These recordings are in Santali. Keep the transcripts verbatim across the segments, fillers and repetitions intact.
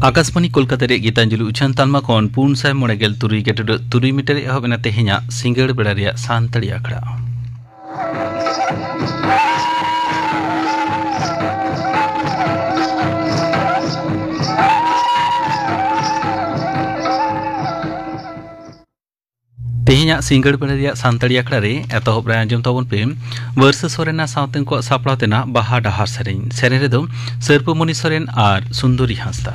ᱟᱠᱟᱥᱵᱟᱱᱤ ᱠᱳᱞᱠᱟᱛᱟ ᱨᱮᱭᱟᱜ ᱜᱤᱛᱟᱧᱡᱚᱞᱤ ᱩᱪᱷᱟᱹᱱ ᱛᱟᱞᱢᱟ ᱠᱷᱚᱱ ᱯᱩᱱ ᱥᱟᱭ ᱢᱚᱬᱮ ᱜᱮᱞ ᱛᱩᱨᱩᱭ ᱜᱮᱴᱩᱰᱟᱹᱜ ᱛᱩᱨᱩᱭ ᱢᱤᱴᱟᱨ ᱮᱦᱚᱵ ᱮᱱᱟ ᱛᱮᱦᱮᱧᱟᱜ ᱥᱤᱸᱜᱟᱹᱲ ᱵᱮᱲᱟ ᱨᱮᱭᱟᱜ ᱥᱟᱱᱛᱟᱲᱤ ᱟᱠᱷᱲᱟ᱾ ᱛᱮᱦᱮᱧᱟᱜ ᱥᱤᱸᱜᱟᱹᱲ ᱵᱮᱲᱟ ᱨᱮᱭᱟᱜ ᱥᱟᱱᱛᱟᱲᱤ ᱟᱠᱷᱲᱟ ᱨᱮ ᱮᱛᱚᱦᱚᱵ ᱨᱮ ᱟᱸᱡᱚᱢ ᱛᱟᱵᱚᱱ ᱯᱮ ᱵᱟᱹᱨᱥᱟᱹ ᱥᱚᱨᱮᱱ ᱟᱨ ᱥᱟᱶᱛᱮ ᱩᱱᱠᱩᱣᱟᱜ ᱥᱟᱯᱲᱟᱣ ᱛᱮᱱᱟᱜ ᱵᱟᱦᱟ ᱰᱟᱦᱟᱨ ᱥᱮᱨᱮᱧ᱾ ᱥᱮᱨᱮᱧ ᱨᱮᱫᱚ ᱥᱟᱹᱨᱯᱟᱹᱢᱚᱱᱤ ᱥᱚᱨᱮᱱ ᱟᱨ ᱥᱩᱱᱫᱚᱨᱤ ᱦᱟᱸᱥᱫᱟ᱾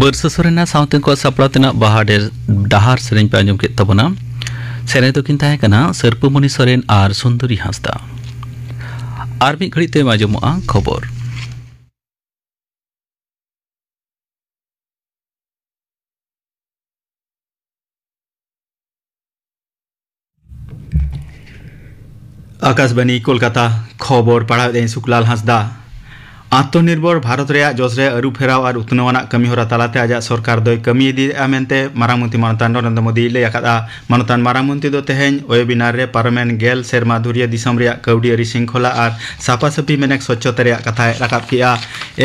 ᱯᱟᱹᱨᱥᱟᱹ ᱥᱚᱨᱮᱱᱟᱜ ᱥᱟᱶᱛᱮ ᱠᱚ ᱥᱟᱯᱲᱟᱣ ᱛᱮᱱᱟᱜ ᱵᱟᱦᱟ ᱰᱮᱨ ᱰᱟᱦᱟᱨ ᱥᱮᱨᱮᱧ ᱯᱮ ᱟᱸᱡᱚᱢ ᱠᱮᱫ ᱛᱟᱵᱚᱱᱟ᱾ ᱥᱮᱨᱮᱧ ᱫᱚᱠᱤᱱ ᱛᱟᱦᱮᱸ ᱠᱟᱱᱟ ᱥᱟᱹᱨᱯᱩᱢᱩᱱᱤ ᱥᱚᱨᱮᱱ ᱟᱨ ᱥᱩᱱᱫᱚᱨᱤ ᱦᱟᱸᱥᱫᱟ᱾ ᱟᱨ ᱢᱤᱫ ᱜᱷᱟᱹᱲᱤᱡ ᱛᱟᱭᱚᱢ ᱟᱸᱡᱚᱢᱚᱜᱼᱟ ᱠᱷᱚᱵᱚᱨ᱾ ᱟᱠᱟᱥᱵᱟᱱᱤ ᱠᱳᱞᱠᱟᱛᱟ, ᱠᱷᱚᱵᱚᱨ ᱯᱟᱲᱦᱟᱣᱮᱫᱟᱹᱧ ᱥᱩᱠᱞᱟᱞ ᱦᱟᱸᱥᱫᱟ᱾ ᱟᱛᱢᱚᱱᱤᱨᱵᱷᱚᱨ ᱵᱷᱟᱨᱚᱛ ᱨᱮᱭᱟᱜ ᱡᱚᱥ ᱨᱮ ᱟᱹᱨᱩ ᱯᱷᱮᱨᱟᱣ ᱟᱨ ᱩᱛᱱᱟᱹᱣ ᱟᱱᱟᱜ ᱠᱟᱹᱢᱤ ᱦᱚᱨᱟ ᱛᱟᱞᱟᱛᱮ ᱟᱡᱟᱜ ᱥᱚᱨᱠᱟᱨ ᱫᱚᱭ ᱠᱟᱹᱢᱤ ᱤᱫᱤᱭᱮᱫᱼᱟ ᱢᱮᱱᱛᱮ ᱢᱟᱨᱟᱝ ᱢᱚᱱᱛᱨᱤ ᱢᱟᱱᱚᱛᱟᱱ ᱱᱚᱨᱮᱱᱫᱨᱚ ᱢᱳᱫᱤᱭ ᱞᱟᱹᱭ ᱟᱠᱟᱫᱼᱟ᱾ ᱢᱟᱱᱚᱛᱟᱱ ᱢᱟᱨᱟᱝ ᱢᱚᱱᱛᱨᱤ ᱫᱚ ᱛᱮᱦᱮᱧ ᱳᱭᱮᱵᱤᱱᱟᱨ ᱨᱮ ᱯᱟᱨᱚᱢᱮᱱ ᱜᱮᱞ ᱥᱮᱨᱢᱟ ᱫᱷᱩᱨᱤᱭᱟᱹ ᱫᱤᱥᱚᱢ ᱨᱮᱭᱟᱜ ᱠᱟᱹᱣᱰᱤ ᱟᱹᱨᱤ ᱥᱤᱝᱠᱷᱚᱞᱟ ᱟᱨ ᱥᱟᱯᱷᱟ ᱥᱟᱹᱯᱷᱤ ᱢᱮᱱᱮᱠ ᱥᱚᱪᱪᱷᱚᱛᱟ ᱨᱮᱭᱟᱜ ᱠᱟᱛᱷᱟᱭ ᱨᱟᱠᱟᱵ ᱠᱮᱫᱼᱟ᱾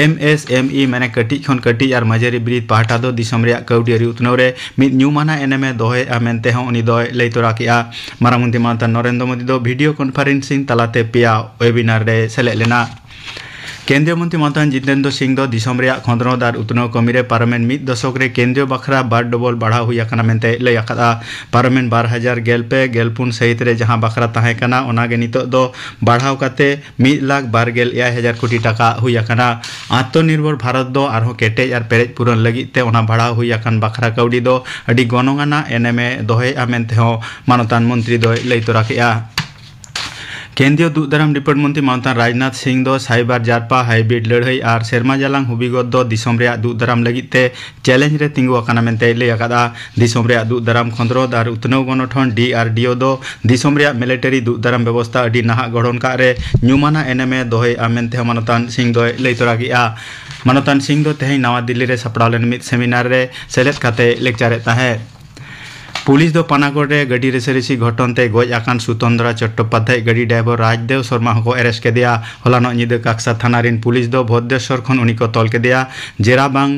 ᱮᱢ ᱮᱥ ᱮᱢ ᱤ ᱢᱮᱱᱮ ᱠᱟᱹᱴᱤᱡ ᱠᱷᱚᱱ ᱠᱟᱹᱴᱤᱡ ᱟᱨ ᱢᱟᱹᱡᱷᱟᱹᱨᱤ ᱵᱤᱨᱤᱫ ᱯᱟᱦᱴᱟ ᱫᱚ ᱫᱤᱥᱚᱢ ᱨᱮᱭᱟᱜ ᱠᱟᱹᱣᱰᱤ ᱟᱹᱨᱤ ᱩᱛᱱᱟᱹᱣ ᱨᱮ ᱢᱤᱫ ᱧᱩᱢᱟᱱᱟᱜ ᱮᱱᱮᱢᱮ ᱫᱚᱦᱚᱭᱮᱫᱼᱟ ᱢᱮᱱᱛᱮ ᱦᱚᱸ ᱩᱱᱤ ᱫᱚᱭ ᱞᱟᱹᱭ ᱛᱚᱨᱟ ᱠᱮᱫᱼᱟ᱾ ᱢᱟᱨᱟᱝ ᱢᱚᱱᱛᱨᱤ ᱢᱟᱱᱚᱛᱟᱱ ᱱᱚᱨᱮᱱᱫᱨᱚ ᱢᱳᱫᱤ ᱫᱚ ᱵᱷᱤᱰᱤᱭᱳ ᱠᱚᱱᱯᱷᱟᱨᱮᱱᱥᱤᱝ ᱛᱟᱞᱟᱛᱮ ᱯᱮᱭᱟ ᱳᱭᱮᱵᱤᱱᱟᱨ ᱨᱮ ᱥᱮᱞᱮᱫ ᱞᱮᱱᱟ᱾ ᱠᱮᱱᱫᱨᱤᱭᱚ ᱢᱚᱱᱛᱨᱤ ᱢᱟᱱᱚᱛᱟᱱ ᱡᱤᱛᱮᱱᱫᱨᱚ ᱥᱤᱝ ᱫᱚ ᱫᱤᱥᱚᱢ ᱨᱮᱭᱟᱜ ᱠᱷᱚᱸᱫᱽᱨᱚᱸᱫᱽ ᱟᱨ ᱩᱛᱱᱟᱹᱣ ᱠᱟᱹᱢᱤ ᱨᱮ ᱯᱟᱨᱚᱢᱮᱱ ᱢᱤᱫ ᱫᱚᱥᱚᱠ ᱨᱮ ᱠᱮᱱᱫᱨᱤᱭᱚ ᱵᱟᱠᱷᱨᱟ ᱵᱟᱨ ᱰᱚᱵᱚᱞ ᱵᱟᱲᱦᱟᱣ ᱦᱩᱭ ᱟᱠᱟᱱᱟ ᱢᱮᱱᱛᱮ ᱞᱟᱹᱭ ᱟᱠᱟᱫᱼᱟ᱾ ᱯᱟᱨᱚᱢᱮᱱ ᱵᱟᱨ ᱦᱟᱡᱟᱨ ᱜᱮᱞ ᱯᱮ ᱜᱮᱞ ᱯᱩᱱ ᱥᱟᱹᱦᱤᱛ ᱨᱮ ᱡᱟᱦᱟᱸ ᱵᱟᱠᱷᱨᱟ ᱛᱟᱦᱮᱸ ᱠᱟᱱᱟ, ᱚᱱᱟ ᱜᱮ ᱱᱤᱛᱚᱜ ᱫᱚ ᱵᱟᱲᱦᱟᱣ ᱠᱟᱛᱮ ᱢᱤᱫ ᱞᱟᱠᱷ ᱵᱟᱨ ᱜᱮᱞ ᱮᱭᱟᱭ ᱦᱟᱡᱟᱨ ᱠᱳᱴᱤ ᱴᱟᱠᱟ ᱦᱩᱭ ᱟᱠᱟᱱᱟ᱾ ᱟᱛᱢᱚᱱᱤᱨᱵᱷᱚᱨ ᱵᱷᱟᱨᱚᱛ ᱫᱚ ᱟᱨᱦᱚᱸ ᱠᱮᱴᱮᱡ ᱟᱨ ᱯᱮᱨᱮᱡ ᱯᱩᱨᱚᱱ ᱞᱟᱹᱜᱤᱫ ᱛᱮ ᱚᱱᱟ ᱵᱟᱲᱦᱟᱣ ᱦᱩᱭ ᱟᱠᱟᱱ ᱵᱟᱠᱷᱨᱟ ᱠᱟᱹᱣᱰᱤ ᱫᱚ ᱟᱹᱰᱤ ᱜᱚᱱᱚᱝ ᱟᱱᱟᱜ ᱮᱱᱮᱢᱮ ᱫᱚᱦᱚᱭᱮᱫᱼᱟ ᱢᱮᱱᱛᱮ ᱦᱚᱸ ᱢᱟᱱᱚᱛᱟᱱ ᱢᱚᱱᱛᱨᱤ ᱫᱚᱭ ᱞᱟᱹᱭ ᱛᱚᱨᱟ ᱠᱮᱫᱼᱟ᱾ ᱠᱮᱱᱫᱨᱤᱭᱚ ᱫᱩᱜ ᱫᱟᱨᱟᱢ ᱰᱤᱯᱟᱨᱴ ᱢᱚᱱᱛᱨᱤ ᱢᱟᱱᱚᱛᱟᱱ ᱨᱟᱡᱽᱱᱟᱛᱷ ᱥᱤᱝ ᱫᱚ ᱥᱟᱭᱵᱟᱨ ᱡᱟᱨᱯᱟ, ᱦᱟᱭᱵᱨᱤᱰ ᱞᱟᱹᱲᱦᱟᱹᱭ ᱟᱨ ᱥᱮᱨᱢᱟ ᱡᱟᱞᱟᱝ ᱦᱩᱵᱤᱜᱚᱛ ᱫᱚ ᱫᱤᱥᱚᱢ ᱨᱮᱭᱟᱜ ᱫᱩᱜ ᱫᱟᱨᱟᱢ ᱞᱟᱹᱜᱤᱫ ᱛᱮ ᱪᱮᱞᱮᱧᱡᱽ ᱨᱮ ᱛᱤᱸᱜᱩ ᱟᱠᱟᱱᱟ ᱢᱮᱱᱛᱮᱭ ᱞᱟᱹᱭ ᱟᱠᱟᱫᱼᱟ᱾ ᱫᱤᱥᱚᱢ ᱨᱮᱭᱟᱜ ᱫᱩᱜ ᱫᱟᱨᱟᱢ ᱠᱷᱚᱸᱫᱽᱨᱚᱸᱫᱽ ᱟᱨ ᱩᱛᱱᱟᱹᱣ ᱜᱚᱱᱚᱴᱷᱚᱱ ᱰᱤ ᱟᱨ ᱰᱤ ᱳ ᱫᱚ ᱫᱤᱥᱚᱢ ᱨᱮᱭᱟᱜ ᱢᱤᱞᱤᱴᱟᱨᱤ ᱫᱩᱜ ᱫᱟᱨᱟᱢ ᱵᱮᱵᱚᱥᱛᱷᱟ ᱟᱹᱰᱤ ᱱᱟᱦᱟᱜ ᱜᱚᱲᱦᱚᱱ ᱠᱟᱜ ᱨᱮ ᱧᱩᱢᱟᱱᱟᱜ ᱮᱱᱮᱢᱮ ᱫᱚᱦᱚᱭᱮᱫᱼᱟ ᱢᱮᱱᱛᱮ ᱦᱚᱸ ᱢᱟᱱᱚᱛᱟᱱ ᱥᱤᱝ ᱫᱚᱭ ᱞᱟᱹᱭ ᱛᱚᱨᱟ ᱠᱮᱫᱼᱟ᱾ ᱢᱟᱱᱚᱛᱟᱱ ᱥᱤᱝ ᱫᱚ ᱛᱮᱦᱮᱧ ᱱᱟᱣᱟ ᱫᱤᱞᱞᱤ ᱨᱮ ᱥᱟᱯᱲᱟᱣ ᱞᱮᱱ ᱢᱤᱫ ᱥᱮᱢᱤᱱᱟᱨ ᱨᱮ ᱥᱮᱞᱮᱫ ᱠᱟᱛᱮ ᱞᱮᱠᱪᱟᱨᱮᱫ ᱛᱟᱦᱮᱸᱫ᱾ ᱯᱩᱞᱤᱥ ᱫᱚ ᱯᱟᱱᱟᱜᱚᱲ ᱨᱮ ᱜᱟᱹᱰᱤ ᱨᱮᱥᱟᱨᱮᱥᱤ ᱜᱷᱚᱴᱚᱱ ᱛᱮ ᱜᱚᱡ ᱟᱠᱟᱱ ᱥᱩᱛᱚᱱᱫᱨᱟ ᱪᱚᱴᱴᱳᱯᱟᱫᱽᱫᱷᱟᱭ ᱜᱟᱹᱰᱤ ᱰᱨᱟᱭᱵᱷᱟᱨ ᱨᱟᱡᱽᱫᱮᱣ ᱥᱚᱨᱢᱟ ᱦᱚᱸᱠᱚ ᱮᱨᱮᱥᱴ ᱠᱮᱫᱮᱭᱟ᱾ ᱦᱚᱞᱟᱱᱚᱜ ᱧᱤᱫᱟᱹ ᱠᱟᱠᱥᱟ ᱛᱷᱟᱱᱟ ᱨᱤᱱ ᱯᱩᱞᱤᱥ ᱫᱚ ᱵᱷᱚᱫᱽᱫᱮᱥᱚᱨ ᱠᱷᱚᱱ ᱩᱱᱤ ᱠᱚ ᱛᱚᱞ ᱠᱮᱫᱮᱭᱟ᱾ ᱡᱮᱨᱟ ᱵᱟᱝ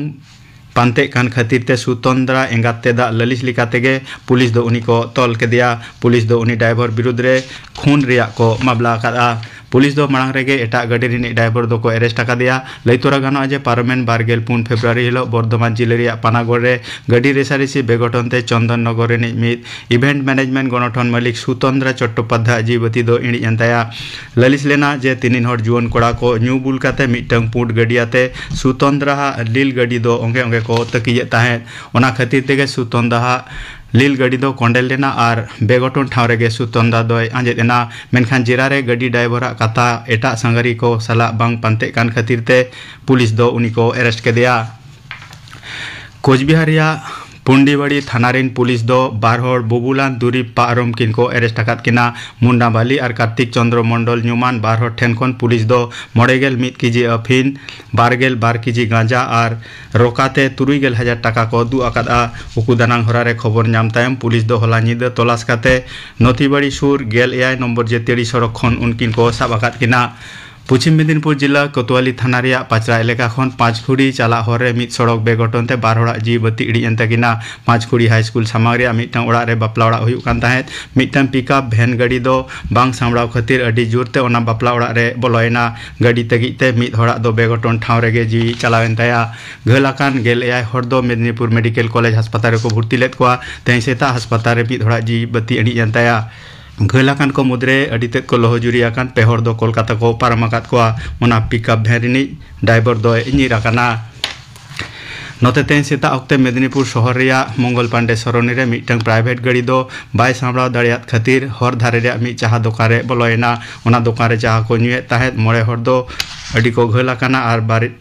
ᱯᱟᱱᱛᱮᱜ ᱠᱟᱱ ᱠᱷᱟᱹᱛᱤᱨ ᱛᱮ ᱥᱩᱛᱚᱱᱫᱨᱟ ᱮᱸᱜᱟᱛ ᱛᱮᱫᱟᱜ ᱞᱟᱹᱞᱤᱥ ᱞᱮᱠᱟ ᱛᱮᱜᱮ ᱯᱩᱞᱤᱥ ᱫᱚ ᱩᱱᱤ ᱠᱚ ᱛᱚᱞ ᱠᱮᱫᱮᱭᱟ᱾ ᱯᱩᱞᱤᱥ ᱫᱚ ᱩᱱᱤ ᱰᱨᱟᱭᱵᱷᱟᱨ ᱵᱤᱨᱩᱫᱽ ᱨᱮ ᱠᱷᱩᱱ ᱨᱮᱭᱟᱜ ᱠᱚ ᱢᱟᱢᱞᱟ ᱟᱠᱟᱫᱼᱟ᱾ ᱯᱩᱞᱤᱥ ᱫᱚ ᱢᱟᱲᱟᱝ ᱨᱮᱜᱮ ᱮᱴᱟᱜ ᱜᱟᱹᱰᱤ ᱨᱤᱱᱤᱡ ᱰᱨᱟᱭᱵᱷᱟᱨ ᱫᱚᱠᱚ ᱮᱨᱮᱥᱴ ᱟᱠᱟᱫᱮᱭᱟ᱾ ᱞᱟᱹᱭ ᱛᱚᱨᱟ ᱜᱟᱱᱚᱜᱼᱟ ᱡᱮ ᱯᱟᱨᱚᱢᱮᱱ ᱵᱟᱨᱜᱮᱞ ᱯᱩᱱ ᱯᱷᱮᱵᱽᱨᱩᱣᱟᱨᱤ ᱦᱤᱞᱚᱜ ᱵᱚᱨᱫᱷᱚᱢᱟᱱ ᱡᱤᱞᱟᱹ ᱨᱮᱭᱟᱜ ᱯᱟᱱᱟᱜᱚᱲ ᱨᱮ ᱜᱟᱹᱰᱤ ᱨᱮᱥᱟᱨᱮᱥᱤ ᱵᱮᱜᱚᱴᱚᱱ ᱛᱮ ᱪᱚᱱᱫᱚᱱ ᱱᱚᱜᱚᱨ ᱨᱤᱱᱤᱡ ᱢᱤᱫ ᱤᱵᱷᱮᱱᱴ ᱢᱮᱱᱮᱡᱢᱮᱱᱴ ᱜᱚᱱᱚᱴᱷᱚᱱ ᱢᱟᱹᱞᱤᱠ ᱥᱩᱛᱚᱱᱫᱨᱟ ᱪᱚᱴᱴᱳᱯᱟᱫᱽᱫᱷᱟᱭ ᱟᱜ ᱡᱤᱣᱤ ᱵᱟᱹᱛᱤ ᱫᱚ ᱤᱬᱤᱡ ᱮᱱ ᱛᱟᱭᱟ᱾ ᱞᱟᱹᱞᱤᱥ ᱞᱮᱱᱟ ᱡᱮ ᱛᱤᱱᱤᱱ ᱦᱚᱲ ᱡᱩᱣᱟᱹᱱ ᱠᱚᱲᱟ ᱠᱚ ᱧᱩ ᱵᱩᱞ ᱠᱟᱛᱮ ᱢᱤᱫᱴᱟᱝ ᱯᱩᱸᱰ ᱜᱟᱹᱰᱤ ᱟᱛᱮ ᱥᱩᱛᱚᱱᱫᱨᱟ ᱟᱜ ᱞᱤᱞ ᱜᱟᱹᱰᱤ ᱫᱚ ᱚᱸᱜᱮ ᱚᱸᱜᱮ ᱠᱚ ᱛᱟᱹᱠᱤᱡ ᱮᱫ ᱛᱟᱦᱮᱸᱫ᱾ ᱚᱱᱟ ᱠᱷᱟᱹᱛᱤᱨ ᱛᱮᱜᱮ ᱥᱩᱛᱚᱱᱫᱟ ᱟᱜ ᱞᱤᱞ ᱜᱟᱹᱰᱤ ᱫᱚ ᱠᱚᱸᱰᱮᱞ ᱞᱮᱱᱟ ᱟᱨ ᱵᱮᱜᱚᱴᱚᱱ ᱴᱷᱟᱶ ᱨᱮᱜᱮ ᱥᱩᱛᱚᱱᱫᱟ ᱫᱚᱭ ᱟᱸᱡᱮᱫ ᱮᱱᱟ᱾ ᱢᱮᱱᱠᱷᱟᱱ ᱡᱮᱨᱟ ᱨᱮ ᱜᱟᱹᱰᱤ ᱰᱨᱟᱭᱵᱷᱟᱨᱟᱜ ᱠᱟᱛᱷᱟ ᱮᱴᱟᱜ ᱥᱟᱸᱜᱷᱟᱨᱤ ᱠᱚ ᱥᱟᱞᱟᱜ ᱵᱟᱝ ᱯᱟᱱᱛᱮᱜ ᱠᱟᱱ ᱠᱷᱟᱹᱛᱤᱨ ᱛᱮ ᱯᱩᱞᱤᱥ ᱫᱚ ᱩᱱᱤ ᱠᱚ ᱮᱨᱮᱥᱴ ᱠᱮᱫᱮᱭᱟ᱾ ᱠᱳᱪᱵᱤᱦᱟᱨ ᱨᱮᱭᱟᱜ ᱯᱩᱱᱰᱤᱵᱟᱲᱤ ᱛᱷᱟᱱᱟ ᱨᱮᱱ ᱯᱩᱞᱤᱥ ᱫᱚ ᱵᱟᱨ ᱦᱚᱲ ᱵᱩᱵᱩᱞᱟᱱ ᱫᱩᱨᱤᱵ ᱯᱟᱨᱚᱢ ᱠᱤᱱ ᱠᱚ ᱮᱨᱮᱥᱴ ᱟᱠᱟᱫ ᱠᱤᱱᱟ᱾ ᱢᱩᱱᱰᱟ ᱵᱟᱞᱤ ᱟᱨ ᱠᱟᱨᱛᱤᱠ ᱪᱚᱱᱫᱨᱚ ᱢᱚᱱᱰᱚᱞ ᱧᱩᱢᱟᱱ ᱵᱟᱨ ᱦᱚᱲ ᱴᱷᱮᱱ ᱠᱷᱚᱱ ᱯᱩᱞᱤᱥ ᱫᱚ ᱢᱚᱬᱮ ᱜᱮᱞ ᱢᱤᱫ ᱠᱮᱡᱤ ᱟᱹᱯᱷᱤᱱ, ᱵᱟᱨ ᱜᱮᱞ ᱵᱟᱨ ᱠᱮᱡᱤ ᱜᱟᱸᱡᱟ ᱟᱨ ᱨᱚᱠᱟᱛᱮ ᱛᱩᱨᱩᱭ ᱜᱮᱞ ᱦᱟᱡᱟᱨ ᱴᱟᱠᱟ ᱠᱚ ᱫᱩᱜ ᱟᱠᱟᱫᱼᱟ᱾ ᱩᱠᱩ ᱫᱟᱱᱟᱝ ᱦᱚᱨᱟ ᱨᱮ ᱠᱷᱚᱵᱚᱨ ᱧᱟᱢ ᱛᱟᱭᱚᱢ ᱯᱩᱞᱤᱥ ᱫᱚ ᱦᱚᱞᱟ ᱧᱤᱫᱟᱹ ᱛᱚᱞᱟᱥ ᱠᱟᱛᱮ ᱱᱚᱛᱤᱵᱟᱲᱤ ᱥᱩᱨ ᱜᱮᱞ ᱮᱭᱟᱭ ᱱᱚᱢᱵᱚᱨ ᱡᱟᱹᱛᱤᱭᱟᱹᱨᱤ ᱥᱚᱲᱚᱠ ᱠᱷᱚᱱ ᱩᱱᱠᱤᱱ ᱠᱚ ᱥᱟᱵ ᱟᱠᱟᱫ ᱠᱤᱱᱟ᱾ ᱯᱚᱪᱷᱤᱢ ᱢᱮᱫᱤᱱᱤᱯᱩᱨ ᱡᱤᱞᱟ ᱠᱳᱛᱣᱟᱞᱤ ᱛᱷᱟᱱᱟ ᱨᱮᱭᱟᱜ ᱯᱟᱪᱨᱟ ᱮᱞᱟᱠᱟ ᱠᱷᱚᱱ ᱯᱟᱸᱪᱠᱷᱩᱲᱤ ᱪᱟᱞᱟᱜ ᱦᱚᱨ ᱨᱮ ᱢᱤᱫ ᱥᱚᱲᱚᱠ ᱵᱮᱜᱚᱴᱚᱱ ᱛᱮ ᱵᱟᱨ ᱦᱚᱲᱟᱜ ᱡᱤᱣᱤ ᱵᱟᱹᱛᱤ ᱤᱲᱤᱡ ᱮᱱ ᱛᱟᱹᱠᱤᱱᱟ᱾ ᱯᱟᱸᱪᱠᱷᱩᱲᱤ ᱦᱟᱭ ᱥᱠᱩᱞ ᱥᱟᱢᱟᱝ ᱨᱮᱭᱟᱜ ᱢᱤᱫᱴᱟᱝ ᱚᱲᱟᱜ ᱨᱮ ᱵᱟᱯᱞᱟ ᱚᱲᱟᱜ ᱦᱩᱭᱩᱜ ᱠᱟᱱ ᱛᱟᱦᱮᱸᱫ᱾ ᱢᱤᱫᱴᱟᱝ ᱯᱤᱠᱟᱯ ᱵᱷᱮᱱ ᱜᱟᱹᱰᱤ ᱫᱚ ᱵᱟᱝ ᱥᱟᱢᱵᱲᱟᱣ ᱠᱷᱟᱹᱛᱤᱨ ᱟᱹᱰᱤ ᱡᱳᱨ ᱛᱮ ᱚᱱᱟ ᱵᱟᱯᱞᱟ ᱚᱲᱟᱜ ᱨᱮ ᱵᱚᱞᱚᱭᱮᱱᱟ᱾ ᱜᱟᱹᱰᱤ ᱛᱟᱹᱜᱤᱡ ᱛᱮ ᱢᱤᱫ ᱦᱚᱲᱟᱜ ᱫᱚ ᱵᱮᱜᱚᱴᱚᱱ ᱴᱷᱟᱶ ᱨᱮᱜᱮ ᱡᱤᱣᱤ ᱪᱟᱞᱟᱣᱮᱱ ᱛᱟᱭᱟ᱾ ᱜᱷᱟᱹᱞ ᱟᱠᱟᱱ ᱜᱮᱞ ᱮᱭᱟᱭ ᱦᱚᱲ ᱫᱚ ᱢᱮᱫᱤᱱᱤᱯᱩᱨ ᱢᱮᱰᱤᱠᱮᱞ ᱠᱚᱞᱮᱡᱽ ᱦᱟᱥᱯᱟᱛᱟᱞ ᱨᱮᱠᱚ ᱵᱷᱚᱨᱛᱤ ᱞᱮᱫ ᱠᱚᱣᱟ᱾ ᱛᱮᱦᱮᱧ ᱥᱮᱛᱟᱜ ᱦᱟᱥᱯᱟᱛᱟᱞ ᱨᱮ ᱢᱤᱫ ᱦᱚᱲᱟᱜ ᱡᱤᱣᱤ ᱵᱟᱹᱛᱤ ᱤᱬᱤᱡ ᱮᱱ ᱛᱟᱭᱟ᱾ ᱜᱷᱟᱹᱞ ᱟᱠᱟᱱ ᱠᱚ ᱢᱩᱫᱽᱨᱮ ᱟᱹᱰᱤ ᱛᱮᱫ ᱠᱚ ᱞᱚᱦᱚᱡᱩᱨᱤ ᱟᱠᱟᱱ ᱯᱮ ᱦᱚᱲ ᱫᱚ ᱠᱳᱞᱠᱟᱛᱟ ᱠᱚ ᱯᱟᱨᱚᱢ ᱟᱠᱟᱫ ᱠᱚᱣᱟ᱾ ᱚᱱᱟ ᱯᱤᱠᱟᱯ ᱵᱷᱮᱱ ᱨᱤᱱᱤᱡ ᱰᱨᱟᱭᱵᱷᱟᱨ ᱫᱚᱭ ᱧᱤᱨ ᱟᱠᱟᱱᱟ᱾ ᱱᱚᱛᱮ ᱛᱮᱦᱮᱧ ᱥᱮᱛᱟᱜ ᱚᱠᱛᱮ ᱢᱮᱫᱤᱱᱤᱯᱩᱨ ᱥᱚᱦᱚᱨ ᱨᱮᱭᱟᱜ ᱢᱚᱝᱜᱚᱞ ᱯᱟᱱᱰᱮ ᱥᱚᱨᱚᱱᱤ ᱨᱮ ᱢᱤᱫᱴᱟᱝ ᱯᱨᱟᱭᱵᱷᱮᱴ ᱜᱟᱹᱰᱤ ᱫᱚ ᱵᱟᱭ ᱥᱟᱢᱵᱲᱟᱣ ᱫᱟᱲᱮᱭᱟᱫ ᱠᱷᱟᱹᱛᱤᱨ ᱦᱚᱨ ᱫᱷᱟᱨᱮ ᱨᱮᱭᱟᱜ ᱢᱤᱫ ᱪᱟᱦᱟ ᱫᱚᱠᱟᱱ ᱨᱮ ᱵᱚᱞᱚᱭᱮᱱᱟ᱾ ᱚᱱᱟ ᱫᱚᱠᱟᱱ ᱨᱮ ᱪᱟᱦᱟ ᱠᱚ ᱧᱩᱭᱮᱫ ᱛᱟᱦᱮᱸᱫ ᱢᱚᱬᱮ ᱦᱚᱲ ᱫᱚ ᱟᱹᱰᱤ ᱠᱚ ᱜᱷᱟᱹᱞ ᱟᱠᱟᱱᱟ ᱟᱨ ᱵᱟᱨ-,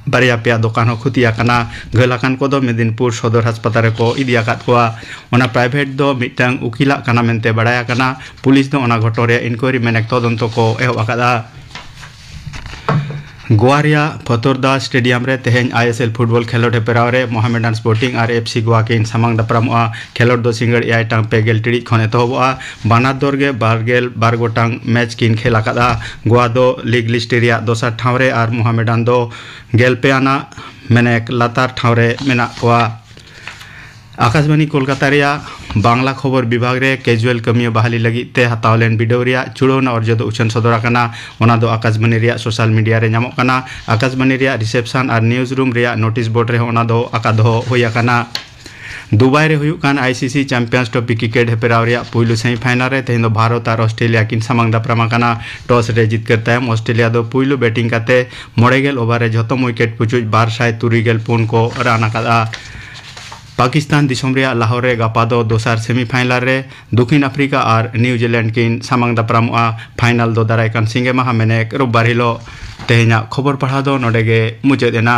ᱵᱟᱨᱭᱟ ᱯᱮᱭᱟ ᱫᱚᱠᱟᱱ ᱦᱚᱸ ᱠᱷᱚᱛᱤ ᱟᱠᱟᱱᱟ᱾ ᱜᱷᱟᱹᱞ ᱟᱠᱟᱱ ᱠᱚᱫᱚ ᱢᱮᱫᱤᱱᱯᱩᱨ ᱥᱚᱫᱚᱨ ᱦᱟᱥᱯᱟᱛᱟᱞ ᱨᱮᱠᱚ ᱤᱫᱤ ᱟᱠᱟᱫ ᱠᱚᱣᱟ᱾ ᱚᱱᱟ ᱯᱨᱟᱭᱵᱷᱮᱴ ᱫᱚ ᱢᱤᱫᱴᱟᱝ ᱩᱠᱤᱞᱟᱜ ᱠᱟᱱᱟ ᱢᱮᱱᱛᱮ ᱵᱟᱲᱟᱭ ᱟᱠᱟᱱᱟ᱾ ᱯᱩᱞᱤᱥ ᱫᱚ ᱚᱱᱟ ᱜᱷᱚᱴᱚᱱ ᱨᱮᱭᱟᱜ ᱤᱱᱠᱣᱟᱭᱨᱤ ᱢᱮᱱᱮᱠ ᱛᱚᱫᱚᱱᱛᱚ ᱠᱚ ᱮᱦᱚᱵ ᱟᱠᱟᱫᱼᱟ᱾ ᱜᱳᱣᱟ ᱨᱮᱭᱟᱜ ᱯᱷᱚᱛᱚᱨᱫᱟ ᱥᱴᱮᱰᱤᱭᱟᱢ ᱨᱮ ᱛᱮᱦᱮᱧ ᱟᱭᱮᱥᱮᱞ ᱯᱷᱩᱴᱵᱚᱞ ᱠᱷᱮᱞᱳᱰ ᱦᱮᱯᱨᱟᱣ ᱨᱮ ᱢᱚᱦᱟᱢᱮᱰᱟᱱ sporting R F C Goa ᱠᱤᱱ ᱥᱟᱢᱟᱝ ᱫᱟᱯᱨᱟᱢᱚᱜᱼᱟ᱾ ᱠᱷᱮᱞᱳᱰ ᱫᱚ ᱥᱤᱸᱜᱟᱹᱲ ᱮᱭᱟᱭ ᱴᱟᱲᱟᱝ ᱯᱮ ᱜᱮᱞ ᱴᱤᱲᱤᱡ ᱠᱷᱚᱱ ᱮᱛᱚᱦᱚᱵᱚᱜᱼᱟ᱾ ᱵᱟᱱᱟᱨ ᱫᱚᱞ ᱜᱮ ᱵᱟᱨ ᱜᱮᱞ ᱵᱟᱨ ᱜᱚᱴᱟᱝ ᱢᱮᱪ ᱠᱤᱱ ᱠᱷᱮᱞ ᱟᱠᱟᱫᱼᱟ᱾ ᱜᱳᱣᱟ ᱫᱚ ᱞᱤᱜᱽ ᱞᱤᱥᱴ ᱨᱮᱭᱟᱜ ᱫᱚᱥᱟᱨ ᱴᱷᱟᱶ ᱨᱮ ᱟᱨ ᱢᱚᱦᱟᱢᱮᱰᱟᱱ ᱫᱚ ᱜᱮᱞ ᱯᱮ ᱟᱱᱟᱜ ᱢᱮᱱᱮᱠ ᱞᱟᱛᱟᱨ ᱴᱷᱟᱶ ᱨᱮ ᱢᱮᱱᱟᱜ ᱠᱚᱣᱟ᱾ ᱟᱠᱟᱥᱵᱟᱱᱤ ᱠᱳᱞᱠᱟᱛᱟ ᱨᱮᱭᱟᱜ ᱵᱟᱝᱞᱟ ᱠᱷᱚᱵᱚᱨ ᱵᱤᱵᱷᱟᱜᱽ ᱨᱮ ᱠᱮᱡᱩᱣᱟᱞ ᱠᱟᱹᱢᱤᱭᱟᱹ ᱵᱟᱦᱟᱞᱤ ᱞᱟᱹᱜᱤᱫ ᱛᱮ ᱦᱟᱛᱟᱣ ᱞᱮᱱ ᱵᱤᱰᱟᱹᱣ ᱨᱮᱭᱟᱜ ᱪᱩᱲᱟᱹᱣᱱᱟ ᱚᱨᱡᱚ ᱫᱚ ᱩᱪᱷᱟᱹᱱ ᱥᱚᱫᱚᱨ ᱟᱠᱟᱱᱟ᱾ ᱚᱱᱟ ᱫᱚ ᱟᱠᱟᱥᱵᱟᱱᱤ ᱨᱮᱭᱟᱜ ᱥᱳᱥᱟᱞ ᱢᱤᱰᱤᱭᱟ ᱨᱮ ᱧᱟᱢᱚᱜ ᱠᱟᱱᱟ᱾ ᱟᱠᱟᱥᱵᱟᱱᱤ ᱨᱮᱭᱟᱜ ᱨᱤᱥᱮᱯᱥᱚᱱ ᱟᱨ ᱱᱤᱭᱩᱡᱽ ᱨᱩᱢ ᱨᱮᱭᱟᱜ ᱱᱳᱴᱤᱥ ᱵᱳᱨᱰ ᱨᱮᱦᱚᱸ ᱚᱱᱟ ᱫᱚ ᱟᱠᱟ ᱫᱚᱦᱚ ᱦᱩᱭ ᱟᱠᱟᱱᱟ᱾ ᱫᱩᱵᱟᱭ ᱨᱮ ᱦᱩᱭᱩᱜ ᱠᱟᱱ ᱟᱭᱥᱤᱥᱤ ᱪᱟᱢᱯᱤᱭᱟᱱᱥ ᱴᱨᱚᱯᱷᱤ ᱠᱨᱤᱠᱮᱴ ᱦᱮᱯᱨᱟᱣ ᱨᱮᱭᱟᱜ ᱯᱩᱭᱞᱩ ᱥᱮᱢᱤᱯᱷᱟᱭᱱᱟᱞ ᱨᱮ ᱛᱮᱦᱮᱧ ᱫᱚ ᱵᱷᱟᱨᱚᱛ ᱟᱨ ᱚᱥᱴᱨᱮᱞᱤᱭᱟ ᱠᱤᱱ ᱥᱟᱢᱟᱝ ᱫᱟᱯᱨᱟᱢ ᱟᱠᱟᱱᱟ᱾ ᱴᱚᱥ ᱨᱮ ᱡᱤᱛᱠᱟᱹᱨ ᱛᱟᱭᱚᱢ ᱚᱥᱴᱨᱮᱞᱤᱭᱟ ᱫᱚ ᱯᱩᱭᱞᱩ ᱵᱮᱴᱤᱝ ᱠᱟᱛᱮ ᱢᱚᱬᱮ ᱜᱮᱞ ᱳᱵᱷᱟᱨ ᱨᱮ ᱡᱷᱚᱛᱚᱢ ᱩᱭᱠᱮᱴ ᱯᱩᱪᱩᱡ ᱵᱟᱨ ᱥᱟᱭ ᱛᱩᱨᱩᱭ ᱜᱮᱞ ᱯᱩᱱ ᱠᱚ ᱨᱟᱱ ᱟᱠᱟᱫᱼᱟ᱾ ᱯᱟᱠᱤᱥᱛᱟᱱ ᱫᱤᱥᱚᱢ ᱨᱮᱭᱟᱜ ᱞᱟᱦᱳᱨ ᱨᱮ ᱜᱟᱯᱟ ᱫᱚ ᱫᱚᱥᱟᱨ ᱥᱮᱢᱤᱯᱷᱟᱭᱱᱟᱞ ᱨᱮ ᱫᱚᱠᱷᱤᱱ ᱟᱯᱷᱨᱤᱠᱟ ᱟᱨ ᱱᱤᱣᱡᱤᱞᱮᱱᱰ ᱠᱤᱱ ᱥᱟᱢᱟᱝ ᱫᱟᱯᱨᱟᱢᱚᱜᱼᱟ᱾ ᱯᱷᱟᱭᱱᱟᱞ ᱫᱚ ᱫᱟᱨᱟᱭ ᱠᱟᱱ ᱥᱤᱸᱜᱮ ᱢᱟᱦᱟ, ᱢᱮᱱᱮᱠ ᱨᱳᱵᱵᱟᱨ ᱦᱤᱞᱳᱜ᱾ ᱛᱮᱦᱮᱧᱟᱜ ᱠᱷᱚᱵᱚᱨ ᱯᱟᱲᱦᱟᱣ ᱫᱚ ᱱᱚᱰᱮ ᱜᱮ ᱢᱩᱪᱟᱹᱫ ᱮᱱᱟ᱾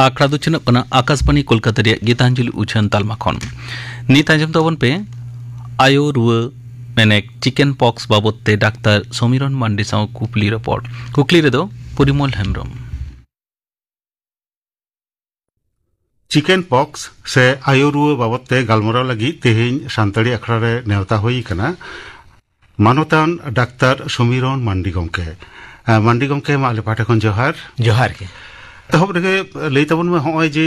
ᱟᱠᱷᱲᱟ ᱫᱚ ᱪᱷᱤᱱᱚᱜ ᱠᱟᱱᱟ ᱟᱠᱟᱥᱵᱟᱱᱤ ᱠᱳᱞᱠᱟᱛᱟ ᱨᱮᱭᱟᱜ ᱜᱤᱛᱟᱧᱡᱚᱞᱤ ᱩᱪᱷᱟᱹᱱ ᱛᱟᱞᱢᱟ ᱠᱷᱚᱱ᱾ ᱱᱤᱛ ᱟᱸᱡᱚᱢ ᱛᱟᱵᱚᱱ ᱯᱮ ᱟᱭᱳ ᱨᱩᱣᱟᱹ, ᱢᱮᱱᱮᱠ ᱪᱤᱠᱮᱱ ᱯᱚᱠᱥ ᱵᱟᱵᱚᱛ ᱛᱮ ᱰᱟᱠᱛᱟᱨ ᱥᱚᱢᱤᱨᱚᱱ ᱢᱟᱱᱰᱤ ᱥᱟᱶ ᱠᱩᱠᱞᱤ ᱨᱚᱯᱚᱲ᱾ ᱠᱩᱠᱞᱤ ᱨᱮᱫᱚ ᱯᱚᱨᱤᱢᱚᱞ ᱦᱮᱢᱵᱨᱚᱢ᱾ ᱪᱤᱠᱮᱱ ᱯᱚᱠᱥ ᱥᱮ ᱟᱭᱳ ᱨᱩᱣᱟᱹ ᱵᱟᱵᱚᱛ ᱛᱮ ᱜᱟᱞᱢᱟᱨᱟᱣ ᱞᱟᱹᱜᱤᱫ ᱛᱮᱦᱮᱧ ᱥᱟᱱᱛᱟᱲᱤ ᱟᱠᱷᱲᱟ ᱨᱮ ᱱᱮᱣᱛᱟ ᱦᱩᱭ ᱟᱠᱟᱱᱟ ᱢᱟᱱᱚᱛᱟᱱ ᱰᱟᱠᱛᱟᱨ ᱥᱚᱢᱤᱨᱚᱱ ᱢᱟᱱᱰᱤ ᱜᱚᱢᱠᱮ᱾ ᱟᱸ, ᱢᱟᱱᱰᱤ ᱜᱚᱢᱠᱮ, ᱢᱟ ᱟᱞᱮ ᱯᱟᱦᱴᱟ ᱠᱷᱚᱱ ᱡᱚᱦᱟᱨ᱾ ᱡᱚᱦᱟᱨ ᱜᱮ᱾ ᱮᱛᱚᱦᱚᱵ ᱨᱮᱜᱮ ᱞᱟᱹᱭ ᱛᱟᱵᱚᱱ ᱢᱮ, ᱦᱚᱸᱜᱼᱚᱭ ᱡᱮ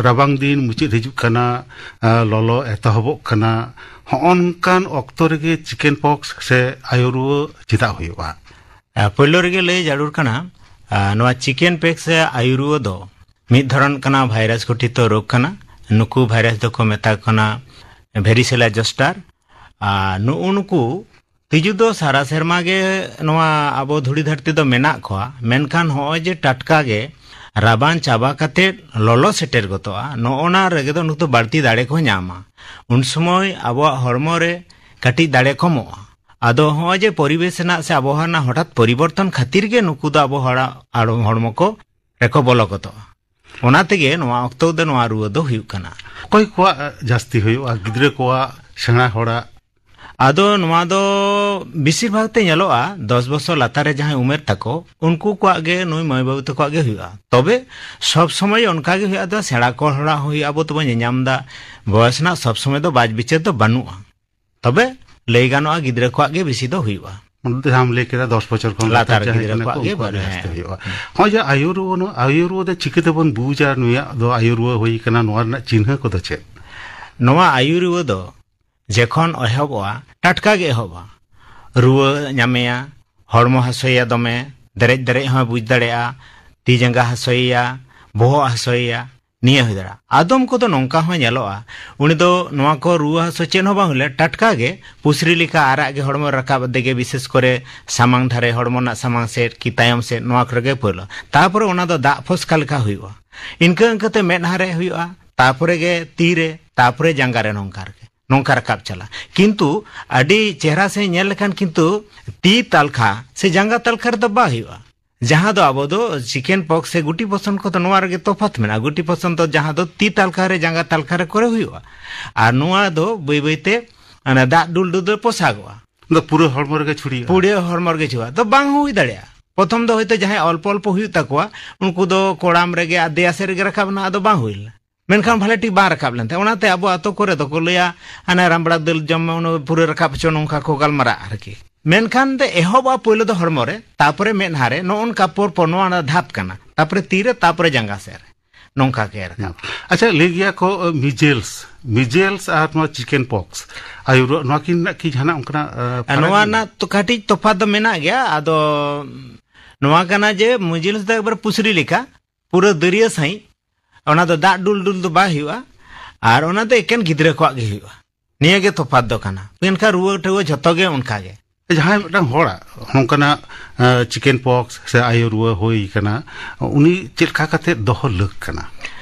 ᱨᱟᱵᱟᱝ ᱫᱤᱱ ᱢᱩᱪᱟᱹᱫ ᱦᱤᱡᱩᱜ ᱠᱟᱱᱟ, ᱟᱸ, ᱞᱚᱞᱚ ᱮᱛᱚᱦᱚᱵᱚᱜ ᱠᱟᱱᱟ, ᱦᱚᱸᱜᱼᱚ ᱱᱚᱝᱠᱟᱱ ᱚᱠᱛᱚ ᱨᱮᱜᱮ ᱪᱤᱠᱮᱱ ᱯᱚᱠᱥ ᱥᱮ ᱟᱭᱳ ᱨᱩᱣᱟᱹ ᱪᱮᱫᱟᱜ ᱦᱩᱭᱩᱜᱼᱟ? ᱟᱸ, ᱯᱳᱭᱞᱳ ᱨᱮᱜᱮ ᱞᱟᱹᱭ ᱡᱟᱹᱨᱩᱲ ᱠᱟᱱᱟ, ᱟᱸ, ᱱᱚᱣᱟ ᱪᱤᱠᱮᱱ ᱯᱚᱠᱥ ᱥᱮ ᱟᱭᱳ ᱨᱩᱣᱟᱹ ᱫᱚ ᱢᱤᱫ ᱫᱷᱚᱨᱚᱱ ᱠᱟᱱᱟ, ᱵᱷᱟᱭᱨᱟᱥ ᱜᱷᱚᱴᱤᱛᱚ ᱨᱳᱜᱽ ᱠᱟᱱᱟ᱾ ᱱᱩᱠᱩ ᱵᱷᱟᱭᱨᱟᱥ ᱫᱚᱠᱚ ᱢᱮᱛᱟ ᱠᱚ ᱠᱟᱱᱟ ᱵᱷᱮᱨᱤᱥᱮᱞᱟ ᱡᱚᱥᱴᱟᱨ᱾ ᱟᱨ ᱱᱩᱜᱼᱩ ᱱᱩᱠᱩ ᱛᱤᱡᱩ ᱫᱚ ᱥᱟᱨᱟ ᱥᱮᱨᱢᱟ ᱜᱮ ᱱᱚᱣᱟ ᱟᱵᱚ ᱫᱷᱩᱲᱤ ᱫᱷᱟᱹᱨᱛᱤ ᱫᱚ ᱢᱮᱱᱟᱜ ᱠᱚᱣᱟ, ᱢᱮᱱᱠᱷᱟᱱ ᱦᱚᱸᱜᱼᱚᱭ ᱡᱮ ᱴᱟᱴᱠᱟ ᱜᱮ ᱨᱟᱵᱟᱝ ᱪᱟᱵᱟ ᱠᱟᱛᱮᱫ ᱞᱚᱞᱚ ᱥᱮᱴᱮᱨ ᱜᱚᱫᱚᱜᱼᱟ, ᱱᱚᱜᱼᱚ ᱱᱟ ᱨᱮᱜᱮ ᱫᱚ ᱱᱩᱠᱩ ᱫᱚ ᱵᱟᱹᱲᱛᱤ ᱫᱟᱲᱮ ᱠᱚ ᱧᱟᱢᱟ᱾ ᱩᱱ ᱥᱚᱢᱚᱭ ᱟᱵᱚᱣᱟᱜ ᱦᱚᱲᱢᱚ ᱨᱮ ᱠᱟᱹᱴᱤᱡ ᱫᱟᱲᱮ ᱠᱚᱢᱚᱜᱼᱟ᱾ ᱟᱫᱚ ᱦᱚᱸᱜᱼᱚᱭ ᱡᱮ ᱯᱚᱨᱤᱵᱮᱥ ᱨᱮᱱᱟᱜ ᱥᱮ ᱟᱵᱚᱦᱟᱣᱟ ᱨᱮᱱᱟᱜ ᱦᱚᱴᱟᱛ ᱯᱚᱨᱤᱵᱚᱨᱛᱚᱱ ᱠᱷᱟᱹᱛᱤᱨ ᱜᱮ ᱱᱩᱠᱩ ᱫᱚ ᱟᱵᱚ ᱦᱚᱲᱟᱜ ᱟᱲ-, ᱦᱚᱲᱢᱚ ᱠᱚ ᱨᱮᱠᱚ ᱵᱚᱞᱚ ᱜᱚᱫᱚᱜᱼᱟ᱾ ᱚᱱᱟ ᱛᱮᱜᱮ ᱱᱚᱣᱟ ᱚᱠᱛᱚ ᱫᱚ ᱱᱚᱣᱟ ᱨᱩᱣᱟᱹ ᱫᱚ ᱦᱩᱭᱩᱜ ᱠᱟᱱᱟ᱾ ᱚᱠᱚᱭ ᱠᱚᱣᱟᱜ ᱡᱟᱹᱥᱛᱤ ᱦᱩᱭᱩᱜᱼᱟ? ᱜᱤᱫᱽᱨᱟᱹ ᱠᱚᱣᱟᱜ, ᱥᱮᱬᱟ ᱦᱚᱲᱟᱜ? ᱟᱫᱚ ᱱᱚᱣᱟ ᱫᱚ ᱵᱮᱥᱤᱨ ᱵᱷᱟᱜᱽ ᱛᱮ ᱧᱮᱞᱚᱜᱼᱟ, ᱫᱚᱥ ᱵᱚᱪᱷᱚᱨ ᱞᱟᱛᱟᱨ ᱨᱮ ᱡᱟᱦᱟᱸᱭ ᱩᱢᱮᱨ ᱛᱟᱠᱚ, ᱩᱱᱠᱩ ᱠᱚᱣᱟᱜ ᱜᱮ, ᱱᱩᱭ ᱢᱟᱹᱭ ᱵᱟᱹᱵᱩ ᱛᱟᱠᱚᱣᱟᱜ ᱜᱮ ᱦᱩᱭᱩᱜᱼᱟ᱾ ᱛᱚᱵᱮ ᱥᱚᱵ ᱥᱚᱢᱚᱭ ᱚᱱᱠᱟ ᱜᱮ ᱦᱩᱭᱩᱜᱼᱟ, ᱫᱚ ᱥᱮᱬᱟ ᱠᱚ ᱦᱚᱲᱟᱜ ᱦᱚᱸ ᱦᱩᱭᱩᱜᱼᱟ, ᱟᱵᱚ ᱛᱚᱵᱚ ᱧᱮᱧᱟᱢ ᱮᱫᱟ᱾ ᱵᱚᱭᱚᱥ ᱨᱮᱱᱟᱜ ᱥᱚᱵ ᱥᱚᱢᱚᱭ ᱫᱚ ᱵᱟᱡᱽ ᱵᱤᱪᱟᱹᱨ ᱫᱚ ᱵᱟᱹᱱᱩᱜᱼᱟ᱾ ᱛᱚᱵᱮ ᱞᱟᱹᱭ ᱜᱟᱱᱚᱜᱼᱟ, ᱜᱤᱫᱽᱨᱟᱹ ᱠᱚᱣᱟᱜ ᱜᱮ ᱵᱮᱥᱤ ᱫᱚ ᱦᱩᱭᱩᱜᱼᱟ᱾ ᱚᱱᱟ ᱫᱚ ᱡᱟᱦᱟᱸᱢ ᱞᱟᱹᱭ ᱠᱮᱫᱟ, ᱫᱚᱥ ᱵᱚᱪᱷᱚᱨ ᱠᱷᱚᱱ ᱞᱟᱛᱟᱨ ᱞᱟᱛᱟᱨ ᱡᱟᱦᱟᱸᱭ ᱜᱤᱫᱽᱨᱟᱹ ᱠᱟᱱᱟ ᱠᱚ, ᱠᱚᱣᱟᱜ ᱜᱮ ᱩᱱᱠᱩᱣᱟᱜ ᱵᱟᱨ-, ᱡᱟᱹᱥᱛᱤ ᱦᱮᱸ᱾ ᱦᱩᱭᱩᱜᱼᱟ᱾ ᱦᱩᱸ᱾ ᱱᱚᱜᱼᱚᱭ ᱡᱮ ᱟᱭᱩᱨ ᱨᱩᱣᱟᱹ, ᱱᱚᱣᱟ ᱟᱭᱩᱨ ᱨᱩᱣᱟᱹ ᱫᱚ ᱪᱤᱠᱟᱹ ᱛᱮᱵᱚᱱ ᱵᱩᱡᱟ ᱱᱩᱭᱟᱜ ᱫᱚ ᱟᱭᱩᱨ ᱨᱩᱣᱟᱹ ᱦᱩᱭ ᱠᱟᱱᱟ, ᱱᱚᱣᱟ ᱨᱮᱱᱟᱜ ᱪᱤᱱᱦᱟᱹ ᱠᱚᱫᱚ ᱪᱮᱫ? ᱱᱚᱣᱟ ᱟᱭᱩᱨ ᱨᱩᱣᱟᱹ ᱫᱚ ᱡᱚᱠᱷᱚᱱ ᱮᱦᱚᱵᱚᱜᱼᱟ, ᱴᱟᱴᱠᱟ ᱜᱮ ᱮᱦᱚᱵᱚᱜᱼᱟ᱾ ᱨᱩᱣᱟᱹ ᱧᱟᱢᱮᱭᱟ, ᱦᱚᱲᱢᱚ ᱦᱟᱹᱥᱩᱭᱮᱭᱟ ᱫᱚᱢᱮ, ᱫᱮᱨᱮᱡ ᱫᱮᱨᱮᱡ ᱦᱚᱸᱭ ᱵᱩᱡᱽ ᱫᱟᱲᱮᱭᱟᱜᱼᱟ, ᱛᱤ ᱡᱟᱸᱜᱟ ᱦᱟᱹᱥᱩᱭᱮᱭᱟ, ᱵᱚᱦᱚᱜ ᱦᱟᱹᱥᱩᱭᱮᱭᱟ, ᱱᱤᱭᱟᱹ ᱦᱩᱭ ᱫᱟᱲᱮᱭᱟᱜᱼᱟ᱾ ᱟᱫᱚᱢ ᱠᱚᱫᱚ ᱱᱚᱝᱠᱟ ᱦᱚᱸ ᱧᱮᱞᱚᱜᱼᱟ, ᱩᱱᱤ ᱫᱚ ᱱᱚᱣᱟ ᱠᱚ ᱨᱩᱣᱟᱹ ᱦᱟᱹᱥᱩ ᱪᱮᱫ ᱦᱚᱸ ᱵᱟᱝ ᱦᱩᱭ ᱞᱮᱱᱟ, ᱴᱟᱴᱠᱟ ᱜᱮ ᱯᱩᱥᱨᱤ ᱞᱮᱠᱟ ᱟᱨᱟᱜ ᱜᱮ ᱦᱚᱲᱢᱚ ᱨᱟᱠᱟᱵ ᱟᱫᱮ ᱜᱮ, ᱵᱤᱥᱮᱥ ᱠᱚᱨᱮ ᱥᱟᱢᱟᱝ ᱫᱷᱟᱨᱮ, ᱦᱚᱲᱢᱚ ᱨᱮᱱᱟᱜ ᱥᱟᱢᱟᱝ ᱥᱮᱫ ᱠᱤ ᱛᱟᱭᱚᱢ ᱥᱮᱫ, ᱱᱚᱣᱟ ᱠᱚᱨᱮ ᱜᱮ ᱯᱳᱭᱞᱳ᱾ ᱛᱟᱨᱯᱚᱨᱮ ᱚᱱᱟ ᱫᱚ ᱫᱟᱜ ᱯᱷᱚᱥᱠᱟ ᱞᱮᱠᱟ ᱦᱩᱭᱩᱜᱼᱟ᱾ ᱤᱱᱠᱟᱹ ᱤᱱᱠᱟᱹᱛᱮ ᱢᱮᱫᱦᱟ ᱨᱮ ᱦᱩᱭᱩᱜᱼᱟ, ᱛᱟᱨᱯᱚᱨᱮ ᱜᱮ ᱛᱤ ᱨᱮ, ᱛᱟᱨᱯᱚᱨᱮ ᱡᱟᱸᱜᱟ ᱨᱮ, ᱱᱚᱝᱠᱟ ᱨᱮᱜᱮ, ᱱᱚᱝᱠᱟ ᱨᱟᱠᱟᱵ ᱪᱟᱞᱟᱜᱼᱟ᱾ ᱠᱤᱱᱛᱩ ᱟᱹᱰᱤ ᱪᱮᱦᱨᱟ ᱥᱮ ᱧᱮᱞ ᱞᱮᱠᱷᱟᱱ ᱠᱤᱱᱛᱩ ᱛᱤ ᱛᱟᱞᱠᱷᱟ ᱥᱮ ᱡᱟᱸᱜᱟ ᱛᱟᱞᱠᱷᱟ ᱨᱮᱫᱚ ᱵᱟᱭ ᱦᱩᱭᱩᱜᱼᱟ᱾ ᱡᱟᱦᱟᱸ ᱫᱚ ᱟᱵᱚ ᱫᱚ ᱪᱤᱠᱮᱱ ᱯᱚᱠᱥ ᱥᱮ ᱜᱩᱴᱤ ᱯᱚᱥᱚᱱ ᱠᱚᱫᱚ ᱱᱚᱣᱟ ᱨᱮᱜᱮ ᱛᱚᱯᱷᱟᱛ ᱢᱮᱱᱟᱜᱼᱟ᱾ ᱜᱩᱴᱤ ᱯᱚᱥᱚᱱ ᱫᱚ ᱡᱟᱦᱟᱸ ᱫᱚ ᱛᱤ ᱛᱟᱞᱠᱷᱟ ᱨᱮ, ᱡᱟᱸᱜᱟ ᱛᱟᱞᱠᱷᱟ ᱨᱮ ᱠᱚᱨᱮ ᱦᱩᱭᱩᱜᱼᱟ, ᱟᱨ ᱱᱚᱣᱟ ᱫᱚ ᱵᱟᱹᱭ ᱵᱟᱹᱭ ᱛᱮ ᱚᱱᱟ ᱫᱟᱜ ᱰᱩᱞᱰᱩᱞ ᱫᱚ ᱯᱚᱥᱟᱜᱚᱜᱼᱟ᱾ ᱫᱚ ᱯᱩᱨᱟᱹ ᱦᱚᱲᱢᱚ ᱨᱮᱜᱮ ᱪᱷᱩᱲᱤᱭᱟᱹᱜᱼᱟ᱾ ᱯᱩᱨᱟᱹ ᱦᱚᱲᱢᱚ ᱨᱮᱜᱮ ᱪᱷᱩᱲᱤᱭᱟᱹᱜᱼᱟ᱾ ᱫᱚ ᱵᱟᱝ ᱦᱚᱸ ᱦᱩᱭ ᱫᱟᱲᱮᱭᱟᱜᱼᱟ᱾ ᱯᱨᱚᱛᱷᱚᱢ ᱫᱚ ᱦᱚᱭᱛᱳ ᱡᱟᱦᱟᱸᱭ ᱚᱞᱯᱚ ᱚᱞᱯᱚ ᱦᱩᱭᱩᱜ ᱛᱟᱠᱚᱣᱟ, ᱩᱱᱠᱩ ᱫᱚ ᱠᱚᱲᱟᱢ ᱨᱮᱜᱮ ᱟᱨ ᱫᱮᱭᱟ ᱥᱮᱫ ᱨᱮᱜᱮ ᱨᱟᱠᱟᱵ ᱮᱱᱟ, ᱟᱫᱚ ᱵᱟᱝ ᱦᱩᱭ ᱞᱮᱱᱟ᱾ ᱢᱮᱱᱠᱷᱟᱱ ᱵᱷᱟᱞᱮ ᱴᱷᱤᱠ ᱵᱟᱝ ᱨᱟᱠᱟᱵ ᱞᱮᱱ ᱛᱟᱦᱮᱸᱫ᱾ ᱚᱱᱟᱛᱮ ᱟᱵᱚ ᱟᱛᱳ ᱠᱚᱨᱮ ᱫᱚᱠᱚ ᱞᱟᱹᱭᱟ, "ᱦᱟᱱᱮ ᱨᱟᱢᱵᱲᱟ ᱫᱟᱹᱞ ᱡᱚᱢ ᱢᱮ, ᱚᱱᱟ ᱯᱩᱨᱟᱹ ᱨᱟᱠᱟᱵ ᱦᱚᱪᱚ", ᱱᱚᱝᱠᱟ ᱠᱚ ᱜᱟᱞᱢᱟᱨᱟᱜᱼᱟ ᱟᱨᱠᱤ᱾ ᱢᱮᱱᱠᱷᱟᱱ ᱫᱚ ᱮᱦᱚᱵᱚᱜᱼᱟ ᱯᱳᱭᱞᱳ ᱫᱚ ᱦᱚᱲᱢᱚ ᱨᱮ, ᱛᱟᱯᱚᱨᱮ ᱢᱮᱫᱦᱟ ᱨᱮ, ᱱᱚᱜᱼᱚ ᱱᱚᱝᱠᱟ ᱯᱚᱨ ᱯᱚᱨ ᱱᱚᱣᱟ ᱚᱱᱟ ᱫᱷᱟᱯ ᱠᱟᱱᱟ, ᱛᱟᱯᱚᱨᱮ ᱛᱤ ᱨᱮ, ᱛᱟᱯᱚᱨᱮ ᱡᱟᱸᱜᱟ ᱥᱮᱫ ᱨᱮ, ᱱᱚᱝᱠᱟ ᱜᱮ ᱨᱟᱠᱟᱵ᱾ ᱟᱪᱪᱷᱟ, ᱞᱟᱹᱭ ᱜᱮᱭᱟ ᱠᱚ, ᱟᱹ, ᱢᱤᱡᱮᱞᱥ, ᱢᱤᱡᱮᱞᱥ ᱟᱨ ᱱᱚᱣᱟ ᱪᱤᱠᱮᱱ ᱯᱚᱠᱥ, ᱟᱭᱩᱨ, ᱱᱚᱣᱟ ᱠᱤᱱ ᱨᱮᱱᱟᱜ ᱠᱤ ᱡᱟᱦᱟᱱᱟᱜ ᱚᱱᱠᱟᱱᱟᱜ, ᱟᱹ, ᱟᱨ ᱯᱷᱟᱨᱟᱠ ᱱᱚᱣᱟ ᱢᱮᱱᱟᱜᱼᱟ? ᱨᱮᱱᱟᱜ ᱛᱚ ᱠᱟᱹᱴᱤᱡ ᱛᱚᱯᱷᱟᱛ ᱫᱚ ᱢᱮᱱᱟᱜ ᱜᱮᱭᱟ᱾ ᱟᱫᱚ ᱱᱚᱣᱟ ᱠᱟᱱᱟ ᱡᱮ ᱢᱤᱡᱮᱞᱥ ᱫᱚ ᱮᱠᱵᱟᱨ ᱯᱩᱥᱨᱤ ᱞᱮᱠᱟ, ᱯᱩᱨᱟᱹ ᱫᱟᱹᱨᱭᱟᱹ ᱥᱟᱺᱦᱤᱡ, ᱚᱱᱟ ᱫᱚ ᱫᱟᱜ ᱰᱩᱞ ᱰᱩᱞ ᱫᱚ ᱵᱟᱭ ᱦᱩᱭᱩᱜᱼᱟ, ᱟᱨ ᱚᱱᱟ ᱫᱚ ᱮᱠᱮᱱ ᱜᱤᱫᱽᱨᱟᱹ ᱠᱚᱣᱟᱜ ᱜᱮ ᱦᱩᱭᱩᱜᱼᱟ᱾ ᱱᱤᱭᱟᱹ ᱜᱮ ᱛᱚᱯᱷᱟᱛ ᱫᱚ ᱠᱟᱱᱟ᱾ ᱢᱮᱱᱠᱷᱟᱱ ᱨᱩᱣᱟᱹ ᱴᱟᱹᱣᱟᱹ ᱡᱷᱚᱛᱚ ᱜᱮ ᱚᱱᱠᱟ ᱜᱮ᱾ ᱡᱟᱦᱟᱸᱭ ᱢᱤᱫᱴᱟᱝ ᱦᱚᱲᱟᱜ ᱱᱚᱝᱠᱟᱱᱟᱜ, ᱟᱸ, ᱪᱤᱠᱮᱱ ᱯᱚᱠᱥ ᱥᱮ ᱟᱭᱩ ᱨᱩᱣᱟᱹ ᱦᱩᱭ ᱠᱟᱱᱟ, ᱩᱱᱤ ᱪᱮᱫ ᱞᱮᱠᱟ ᱠᱟᱛᱮ ᱫᱚᱦᱚ ᱞᱟᱹᱠ ᱠᱟᱱᱟ?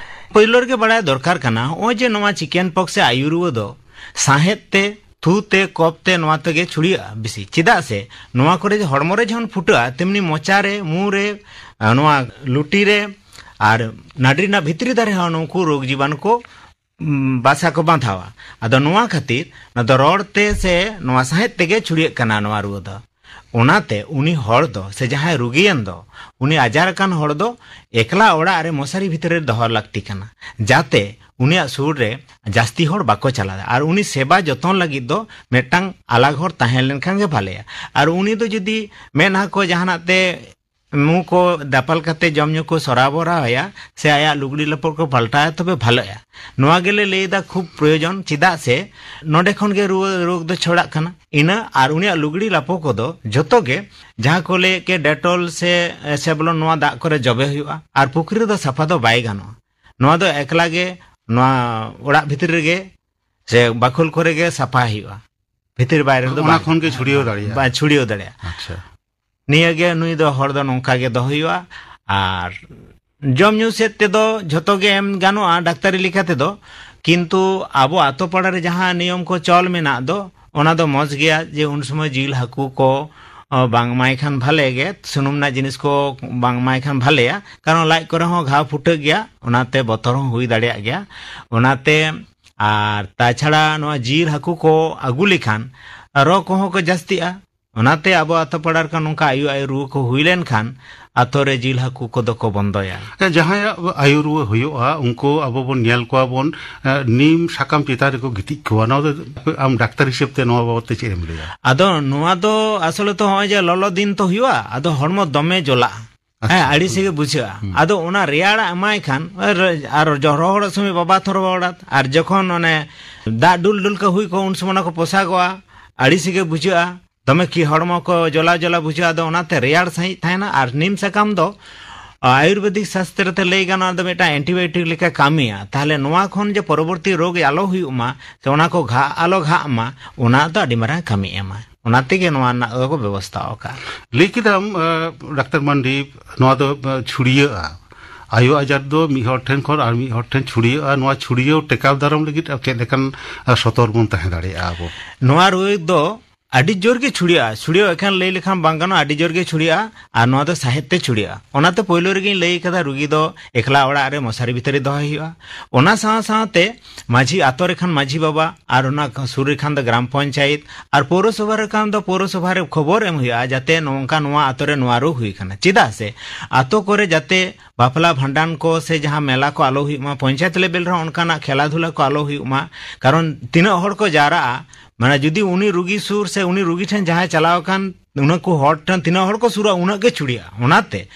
ᱯᱳᱭᱞᱳ ᱨᱮᱜᱮ ᱵᱟᱲᱟᱭ ᱫᱚᱨᱠᱟᱨ ᱠᱟᱱᱟ, ᱱᱚᱜᱼᱚᱭ ᱡᱮ ᱱᱚᱣᱟ ᱪᱤᱠᱮᱱ ᱯᱚᱠᱥ ᱥᱮ ᱟᱭᱩ ᱨᱩᱣᱟᱹ ᱫᱚ ᱥᱟᱦᱮᱫ ᱛᱮ, ᱛᱷᱩ ᱛᱮ, ᱠᱚᱯ ᱛᱮ, ᱱᱚᱣᱟ ᱛᱮᱜᱮ ᱪᱷᱩᱲᱤᱭᱟᱹᱜᱼᱟ ᱵᱮᱥᱤ᱾ ᱪᱮᱫᱟᱜ ᱥᱮ ᱱᱚᱣᱟ ᱠᱚᱨᱮ ᱡᱮ ᱦᱚᱲᱢᱚ ᱨᱮ ᱡᱮᱢᱚᱱ ᱯᱷᱩᱴᱟᱹᱜᱼᱟ, ᱛᱮᱢᱱᱤ ᱢᱚᱪᱟ ᱨᱮ, ᱢᱩ ᱨᱮ, ᱟᱸ, ᱱᱚᱣᱟ ᱞᱩᱴᱤ ᱨᱮ ᱟᱨ ᱱᱟᱹᱰᱨᱤ ᱨᱮᱱᱟᱜ ᱵᱷᱤᱛᱨᱤ ᱫᱷᱟᱨᱮ ᱦᱚᱸ ᱱᱩᱠᱩ ᱨᱳᱜᱽ ᱡᱤᱵᱟᱱᱩ ᱠᱚ ᱩᱢ, ᱵᱟᱥᱟ ᱠᱚ ᱵᱟᱸᱫᱷᱟᱣᱟ᱾ ᱟᱫᱚ ᱱᱚᱣᱟ ᱠᱷᱟᱹᱛᱤᱨ ᱱᱚᱣᱟ ᱫᱚ ᱨᱚᱲ ᱛᱮ ᱥᱮ ᱱᱚᱣᱟ ᱥᱟᱸᱦᱮᱫ ᱛᱮᱜᱮ ᱪᱷᱩᱲᱭᱟᱹᱜ ᱠᱟᱱᱟ ᱱᱚᱣᱟ ᱨᱩᱣᱟᱹ ᱫᱚ᱾ ᱚᱱᱟᱛᱮ ᱩᱱᱤ ᱦᱚᱲ ᱫᱚ ᱥᱮ ᱡᱟᱦᱟᱸᱭ ᱨᱩᱜᱤᱭᱟᱱ ᱫᱚ, ᱩᱱᱤ ᱟᱡᱟᱨ ᱟᱠᱟᱱ ᱦᱚᱲ ᱫᱚ ᱮᱠᱞᱟ ᱚᱲᱟᱜ ᱨᱮ ᱢᱚᱥᱟᱨᱤ ᱵᱷᱤᱛᱨᱤ ᱨᱮ ᱫᱚᱦᱚ ᱞᱟᱹᱠᱛᱤ ᱠᱟᱱᱟ, ᱡᱟᱛᱮ ᱩᱱᱤᱭᱟᱜ ᱥᱩᱨ ᱨᱮ ᱡᱟᱹᱥᱛᱤ ᱦᱚᱲ ᱵᱟᱠᱚ ᱪᱟᱞᱟᱣ ᱫᱟᱲᱮᱭᱟᱜᱼᱟ᱾ ᱟᱨ ᱩᱱᱤ ᱥᱮᱵᱟ ᱡᱚᱛᱚᱱ ᱞᱟᱹᱜᱤᱫ ᱫᱚ ᱢᱤᱫᱴᱟᱝ ᱟᱞᱟᱜᱽ ᱦᱚᱲ ᱛᱟᱦᱮᱸ ᱞᱮᱱᱠᱷᱟᱱ ᱜᱮ ᱵᱷᱟᱞᱮᱭᱟ᱾ ᱟᱨ ᱩᱱᱤ ᱫᱚ ᱡᱩᱫᱤ ᱢᱮᱫᱦᱟ ᱠᱚ ᱡᱟᱦᱟᱱᱟᱜ ᱛᱮ ᱢᱩ ᱠᱚ ᱫᱟᱯᱟᱞ ᱠᱟᱛᱮ ᱡᱚᱢ ᱧᱩ ᱠᱚ ᱥᱚᱨᱟᱵᱚᱨᱟᱦᱚᱭᱟ ᱥᱮ ᱟᱭᱟᱜ ᱞᱩᱜᱽᱲᱤ ᱞᱟᱯᱚ ᱠᱚ ᱯᱟᱞᱴᱟᱣᱟ, ᱛᱚᱵᱮ ᱵᱷᱟᱞᱮᱜᱼᱟ᱾ ᱱᱚᱣᱟ ᱜᱮᱞᱮ ᱞᱟᱹᱭ ᱮᱫᱟ ᱠᱷᱩᱵ ᱯᱨᱚᱭᱳᱡᱚᱱ, ᱪᱮᱫᱟᱜ ᱥᱮ ᱱᱚᱰᱮ ᱠᱷᱚᱱ ᱜᱮ ᱨᱩᱣᱟᱹ ᱨᱳᱜᱽ ᱫᱚ ᱪᱷᱚᱲᱟᱜ ᱠᱟᱱᱟ᱾ ᱤᱱᱟᱹ ᱟᱨ ᱩᱱᱤᱭᱟᱜ ᱞᱩᱜᱽᱲᱤ ᱞᱟᱯᱚ ᱠᱚᱫᱚ ᱡᱷᱚᱛᱚ ᱜᱮ ᱡᱟᱦᱟᱸ ᱠᱚ ᱞᱟᱹᱭᱮᱫ ᱠᱮ ᱰᱮᱴᱚᱞ ᱥᱮ ᱮ, ᱥᱮᱵᱞᱚᱱ, ᱱᱚᱣᱟ ᱫᱟᱜ ᱠᱚᱨᱮ ᱡᱚᱵᱮ ᱦᱩᱭᱩᱜᱼᱟ᱾ ᱟᱨ ᱯᱩᱠᱷᱨᱤ ᱨᱮᱫᱚ ᱥᱟᱯᱷᱟ ᱫᱚ ᱵᱟᱭ ᱜᱟᱱᱚᱜᱼᱟ᱾ ᱱᱚᱣᱟ ᱫᱚ ᱮᱠᱞᱟ ᱜᱮ ᱱᱚᱣᱟ ᱚᱲᱟᱜ ᱵᱷᱤᱛᱨᱤ ᱨᱮᱜᱮ ᱥᱮ ᱵᱟᱠᱷᱳᱞ ᱠᱚᱨᱮ ᱜᱮ ᱥᱟᱯᱷᱟ ᱦᱩᱭᱩᱜᱼᱟ᱾ ᱵᱷᱤᱛᱤᱨ ᱵᱟᱭᱨᱮ ᱨᱮᱫᱚ ᱚᱱᱟ ᱵᱟᱭ ᱠᱷᱚᱱ ᱜᱮ ᱪᱷᱩᱲᱭᱟᱹᱣ ᱫᱟᱲᱮᱭᱟᱜᱼᱟ᱾ ᱵᱟᱭ ᱪᱷᱩᱲᱭᱟᱹᱣ ᱫᱟᱲᱮᱭᱟᱜᱼᱟ᱾ ᱟᱪᱪᱷᱟ᱾ ᱱᱤᱭᱟᱹ ᱜᱮ ᱱᱩᱭ ᱫᱚ ᱦᱚᱲ ᱫᱚ ᱱᱚᱝᱠᱟ ᱜᱮ ᱫᱚᱦᱚ ᱦᱩᱭᱩᱜᱼᱟ᱾ ᱟᱨ ᱡᱚᱢ ᱧᱩ ᱥᱮᱫ ᱛᱮᱫᱚ ᱡᱷᱚᱛᱚ ᱜᱮ ᱮᱢ ᱜᱟᱱᱚᱜᱼᱟ ᱰᱟᱠᱛᱟᱨᱤ ᱞᱮᱠᱟ ᱛᱮᱫᱚ, ᱠᱤᱱᱛᱩ ᱟᱵᱚ ᱟᱛᱳ ᱯᱟᱲᱟ ᱨᱮ ᱡᱟᱦᱟᱸ ᱱᱤᱭᱚᱢ ᱠᱚ ᱪᱚᱞ ᱢᱮᱱᱟᱜ ᱫᱚ, ᱚᱱᱟ ᱫᱚ ᱢᱚᱡᱽ ᱜᱮᱭᱟ ᱡᱮ ᱩᱱ ᱥᱚᱢᱚᱭ ᱡᱤᱞ ᱦᱟᱹᱠᱩ ᱠᱚ, ᱚ, ᱵᱟᱝ ᱮᱢᱟᱭ ᱠᱷᱟᱱ ᱵᱷᱟᱞᱮ ᱜᱮ, ᱥᱩᱱᱩᱢ ᱨᱮᱱᱟᱜ ᱡᱤᱱᱤᱥ ᱠᱚ ᱵᱟᱝ ᱮᱢᱟᱭ ᱠᱷᱟᱱ ᱵᱷᱟᱞᱮᱭᱟ, ᱠᱟᱨᱚᱱ ᱞᱟᱡ ᱠᱚᱨᱮ ᱦᱚᱸ ᱜᱷᱟᱣ ᱯᱷᱩᱴᱟᱹᱜ ᱜᱮᱭᱟ, ᱚᱱᱟᱛᱮ ᱵᱚᱛᱚᱨ ᱦᱚᱸ ᱦᱩᱭ ᱫᱟᱲᱮᱭᱟᱜ ᱜᱮᱭᱟ᱾ ᱚᱱᱟᱛᱮ ᱟᱨ ᱛᱟᱪᱷᱟᱲᱟ ᱱᱚᱣᱟ ᱡᱤᱞ ᱦᱟᱹᱠᱩ ᱠᱚ ᱟᱹᱜᱩ ᱞᱮᱠᱷᱟᱱ ᱨᱳᱜᱽ ᱠᱚᱦᱚᱸ ᱠᱚ ᱡᱟᱹᱥᱛᱤᱜᱼᱟ᱾ ᱚᱱᱟᱛᱮ ᱟᱵᱚ ᱟᱛᱳ ᱯᱟᱲᱟ ᱨᱮ ᱱᱚᱝᱠᱟ ᱟᱭᱩ ᱟᱭᱩ ᱨᱩᱣᱟᱹ ᱠᱚ ᱦᱩᱭ ᱞᱮᱱᱠᱷᱟᱱ ᱟᱛᱳ ᱨᱮ ᱡᱤᱞ ᱦᱟᱹᱠᱩ ᱠᱚᱫᱚ ᱠᱚ ᱵᱚᱱᱫᱚᱭᱟ᱾ ᱦᱮᱸ, ᱡᱟᱦᱟᱸᱭᱟᱜ ᱟᱭᱩ ᱨᱩᱣᱟᱹ ᱦᱩᱭᱩᱜᱼᱟ, ᱩᱱᱠᱩ ᱟᱵᱚ ᱵᱚᱱ ᱧᱮᱞ ᱠᱚᱣᱟ ᱵᱚᱱ, ᱮ, ᱱᱤᱢ ᱥᱟᱠᱟᱢ ᱪᱮᱛᱟᱱ ᱨᱮᱠᱚ ᱜᱤᱛᱤᱡ ᱠᱚᱣᱟ᱾ ᱱᱚᱣᱟ ᱫᱚ ᱟᱢ ᱰᱟᱠᱛᱟᱨ ᱦᱤᱥᱟᱹᱵ ᱛᱮ ᱱᱚᱣᱟ ᱵᱟᱵᱚᱫ ᱛᱮ ᱪᱮᱫ ᱮᱢ ᱞᱟᱹᱭᱟ? ᱟᱫᱚ ᱱᱚᱣᱟ ᱫᱚ ᱟᱥᱚᱞᱮ ᱛᱚ ᱦᱚᱸᱜᱼᱚᱭ ᱡᱮ ᱞᱚᱞᱚ ᱫᱤᱱ ᱛᱚ ᱦᱩᱭᱩᱜᱼᱟ, ᱟᱫᱚ ᱦᱚᱲᱢᱚ ᱫᱚᱢᱮ ᱡᱚᱞᱟᱜᱼᱟ᱾ ᱟᱪᱪᱷᱟ᱾ ᱦᱮᱸ, ᱟᱹᱲᱤᱥ ᱜᱮ ᱵᱩᱡᱷᱟᱹᱜᱼᱟ᱾ ᱦᱩᱸ᱾ ᱟᱫᱚ ᱚᱱᱟ ᱨᱮᱭᱟᱲᱟᱜ ᱮᱢᱟᱭ ᱠᱷᱟᱱ, ᱟᱨ, ᱟᱨ ᱨᱚᱦᱚᱲ ᱥᱚᱢᱚᱭ ᱵᱟᱵᱟ ᱛᱷᱚᱨ ᱵᱟᱵᱟ ᱚᱲᱟᱜ, ᱟᱨ ᱡᱚᱠᱷᱚᱱ ᱚᱱᱮ ᱫᱟᱜ ᱫᱩᱞ ᱫᱩᱞ ᱠᱚ ᱦᱩᱭ ᱠᱚ, ᱩᱱ ᱥᱚᱢᱚᱭ ᱚᱱᱟ ᱠᱚ ᱯᱚᱥᱟᱜᱚᱜᱼᱟ, ᱟᱹᱲᱤᱥ ᱜᱮ ᱵᱩᱡᱷᱟᱹᱜᱼᱟ, ᱫᱚᱢᱮ ᱠᱤ ᱦᱚᱲᱢᱚ ᱠᱚ ᱡᱚᱞᱟ ᱡᱚᱞᱟ ᱵᱩᱡᱷᱟᱹᱜᱼᱟ᱾ ᱟᱫᱚ ᱚᱱᱟᱛᱮ ᱨᱮᱭᱟᱲ ᱥᱟᱺᱦᱤᱡ ᱛᱟᱦᱮᱱᱟ᱾ ᱟᱨ ᱱᱤᱢ ᱥᱟᱠᱟᱢ ᱫᱚ ᱟᱭᱩᱨᱵᱮᱫᱤᱠ ᱥᱟᱥᱛᱨᱚ ᱛᱮ ᱞᱟᱹᱭ ᱜᱟᱱᱚᱜᱼᱟ, ᱫᱚ ᱢᱤᱫᱴᱟᱝ ᱮᱱᱴᱤᱵᱟᱭᱳᱴᱤᱠ ᱞᱮᱠᱟ ᱠᱟᱹᱢᱤᱭᱟ᱾ ᱛᱟᱦᱞᱮ ᱱᱚᱣᱟ ᱠᱷᱚᱱ ᱡᱮ ᱯᱚᱨᱚᱵᱚᱨᱛᱤ ᱨᱳᱜᱽ ᱟᱞᱚ ᱦᱩᱭᱩᱜ ᱢᱟ, ᱥᱮ ᱚᱱᱟ ᱠᱚ ᱜᱷᱟᱜ ᱟᱞᱚ ᱜᱷᱟᱜ ᱢᱟ, ᱚᱱᱟ ᱫᱚ ᱟᱹᱰᱤ ᱢᱟᱨᱟᱝ ᱠᱟᱹᱢᱤ ᱮᱢᱟ᱾ ᱚᱱᱟ ᱛᱮᱜᱮ ᱱᱚᱣᱟ ᱨᱮᱱᱟᱜ ᱫᱚᱠᱚ ᱵᱮᱵᱚᱥᱛᱷᱟ ᱟᱠᱟᱫᱼᱟ᱾ ᱞᱟᱹᱭ ᱠᱮᱫᱟᱢ, ᱟᱸ, ᱰᱟᱠᱛᱟᱨ ᱢᱟᱱᱰᱤ, ᱱᱚᱣᱟ ᱫᱚ, ᱟᱸ, ᱪᱷᱩᱲᱭᱟᱹᱜᱼᱟ᱾ ᱟᱭᱳ ᱟᱡᱟᱨ ᱫᱚ ᱢᱤᱫ ᱦᱚᱲ ᱴᱷᱮᱱ ᱠᱷᱚᱱ ᱟᱨ ᱢᱤᱫ ᱦᱚᱲ ᱴᱷᱮᱱ ᱪᱷᱩᱲᱭᱟᱹᱜᱼᱟ᱾ ᱱᱚᱣᱟ ᱪᱷᱩᱲᱭᱟᱹᱣ ᱴᱮᱠᱟᱣ ᱫᱟᱨᱟᱢ ᱞᱟᱹᱜᱤᱫ ᱟᱨ ᱪᱮᱫ ᱞᱮᱠᱟᱱ, ᱟᱸ, ᱥᱚᱛᱚᱨ ᱵᱚᱱ ᱛᱟᱦᱮᱸ ᱫᱟᱲᱮᱭᱟᱜᱼᱟ ᱟᱵᱚ? ᱱᱚᱣᱟ ᱨᱳᱜᱽ ᱫᱚ ᱟᱹᱰᱤ ᱡᱳᱨ ᱜᱮ ᱪᱷᱩᱲᱭᱟᱹᱜᱼᱟ᱾ ᱪᱷᱩᱲᱭᱟᱹᱣ ᱮᱠᱷᱟᱱ ᱞᱟᱹᱭ ᱞᱮᱠᱷᱟᱱ ᱵᱟᱝ ᱜᱟᱱᱚᱜᱼᱟ, ᱟᱹᱰᱤ ᱡᱳᱨ ᱜᱮ ᱪᱷᱩᱲᱭᱟᱹᱜᱼᱟ᱾ ᱟᱨ ᱱᱚᱣᱟ ᱫᱚ ᱥᱟᱦᱮᱫ ᱛᱮ ᱪᱷᱩᱲᱭᱟᱹᱜᱼᱟ᱾ ᱚᱱᱟᱛᱮ ᱯᱳᱭᱞᱳ ᱨᱮᱜᱮᱧ ᱞᱟᱹᱭ ᱠᱟᱫᱟ, ᱨᱩᱜᱤ ᱫᱚ ᱮᱠᱞᱟ ᱚᱲᱟᱜ ᱨᱮ ᱢᱚᱥᱟᱨᱤ ᱵᱷᱤᱛᱨᱤ ᱨᱮ ᱫᱚᱦᱚᱭ ᱦᱩᱭᱩᱜᱼᱟ᱾ ᱚᱱᱟ ᱥᱟᱶ ᱥᱟᱶᱛᱮ ᱢᱟᱹᱡᱷᱤ, ᱟᱛᱳ ᱨᱮ ᱠᱷᱟᱱ ᱢᱟᱹᱡᱷᱤ ᱵᱟᱵᱟ, ᱟᱨ ᱚᱱᱟ ᱥᱩᱨ ᱨᱮ ᱠᱷᱟᱱ ᱫᱚ ᱜᱨᱟᱢ ᱯᱚᱧᱪᱟᱭᱮᱛ, ᱟᱨ ᱯᱳᱣᱨᱚᱥᱚᱵᱷᱟ ᱨᱮ ᱠᱷᱟᱱ ᱫᱚ ᱯᱳᱣᱨᱚᱥᱚᱵᱷᱟ ᱨᱮ ᱠᱷᱚᱵᱚᱨ ᱮᱢ ᱦᱩᱭᱩᱜᱼᱟ, ᱡᱟᱛᱮ ᱱᱚᱝᱠᱟ ᱱᱚᱣᱟ ᱟᱛᱳ ᱨᱮ ᱱᱚᱣᱟ ᱨᱳᱜᱽ ᱦᱩᱭ ᱠᱟᱱᱟ᱾ ᱪᱮᱫᱟᱜ ᱥᱮ ᱟᱛᱳ ᱠᱚᱨᱮ ᱡᱟᱛᱮ ᱵᱟᱯᱞᱟ ᱵᱷᱟᱸᱰᱟᱱ ᱠᱚ ᱥᱮ ᱡᱟᱦᱟᱸ ᱢᱮᱞᱟ ᱠᱚ ᱟᱞᱚ ᱦᱩᱭᱩᱜ ᱢᱟ, ᱯᱚᱧᱪᱟᱭᱮᱛ ᱞᱮᱵᱮᱞ ᱨᱮᱦᱚᱸ ᱚᱱᱠᱟᱱᱟᱜ ᱠᱷᱮᱞᱟ ᱫᱷᱩᱞᱟ ᱠᱚ ᱟᱞᱚ ᱦᱩᱭᱩᱜ ᱢᱟ᱾ ᱠᱟᱨᱚᱱ ᱛᱤᱱᱟᱹᱜ ᱦᱚᱲ ᱠᱚ ᱡᱟᱣᱨᱟᱜᱼᱟ, ᱢᱟᱱᱮ ᱡᱩᱫᱤ ᱩᱱᱤ ᱨᱩᱜᱤ ᱥᱩᱨ ᱥᱮ ᱩᱱᱤ ᱨᱩᱜᱤ ᱴᱷᱮᱱ ᱡᱟᱦᱟᱸᱭ ᱪᱟᱞᱟᱣ ᱟᱠᱟᱱ, ᱩᱱᱠᱩ ᱦᱚᱲ ᱴᱷᱮᱱ ᱛᱤᱱᱟᱹᱜ ᱦᱚᱲ ᱠᱚ ᱥᱩᱨᱟ, ᱩᱱᱟᱹᱜ ᱜᱮ ᱪᱷᱩᱲᱭᱟᱹᱜᱼᱟ᱾ ᱚᱱᱟᱛᱮ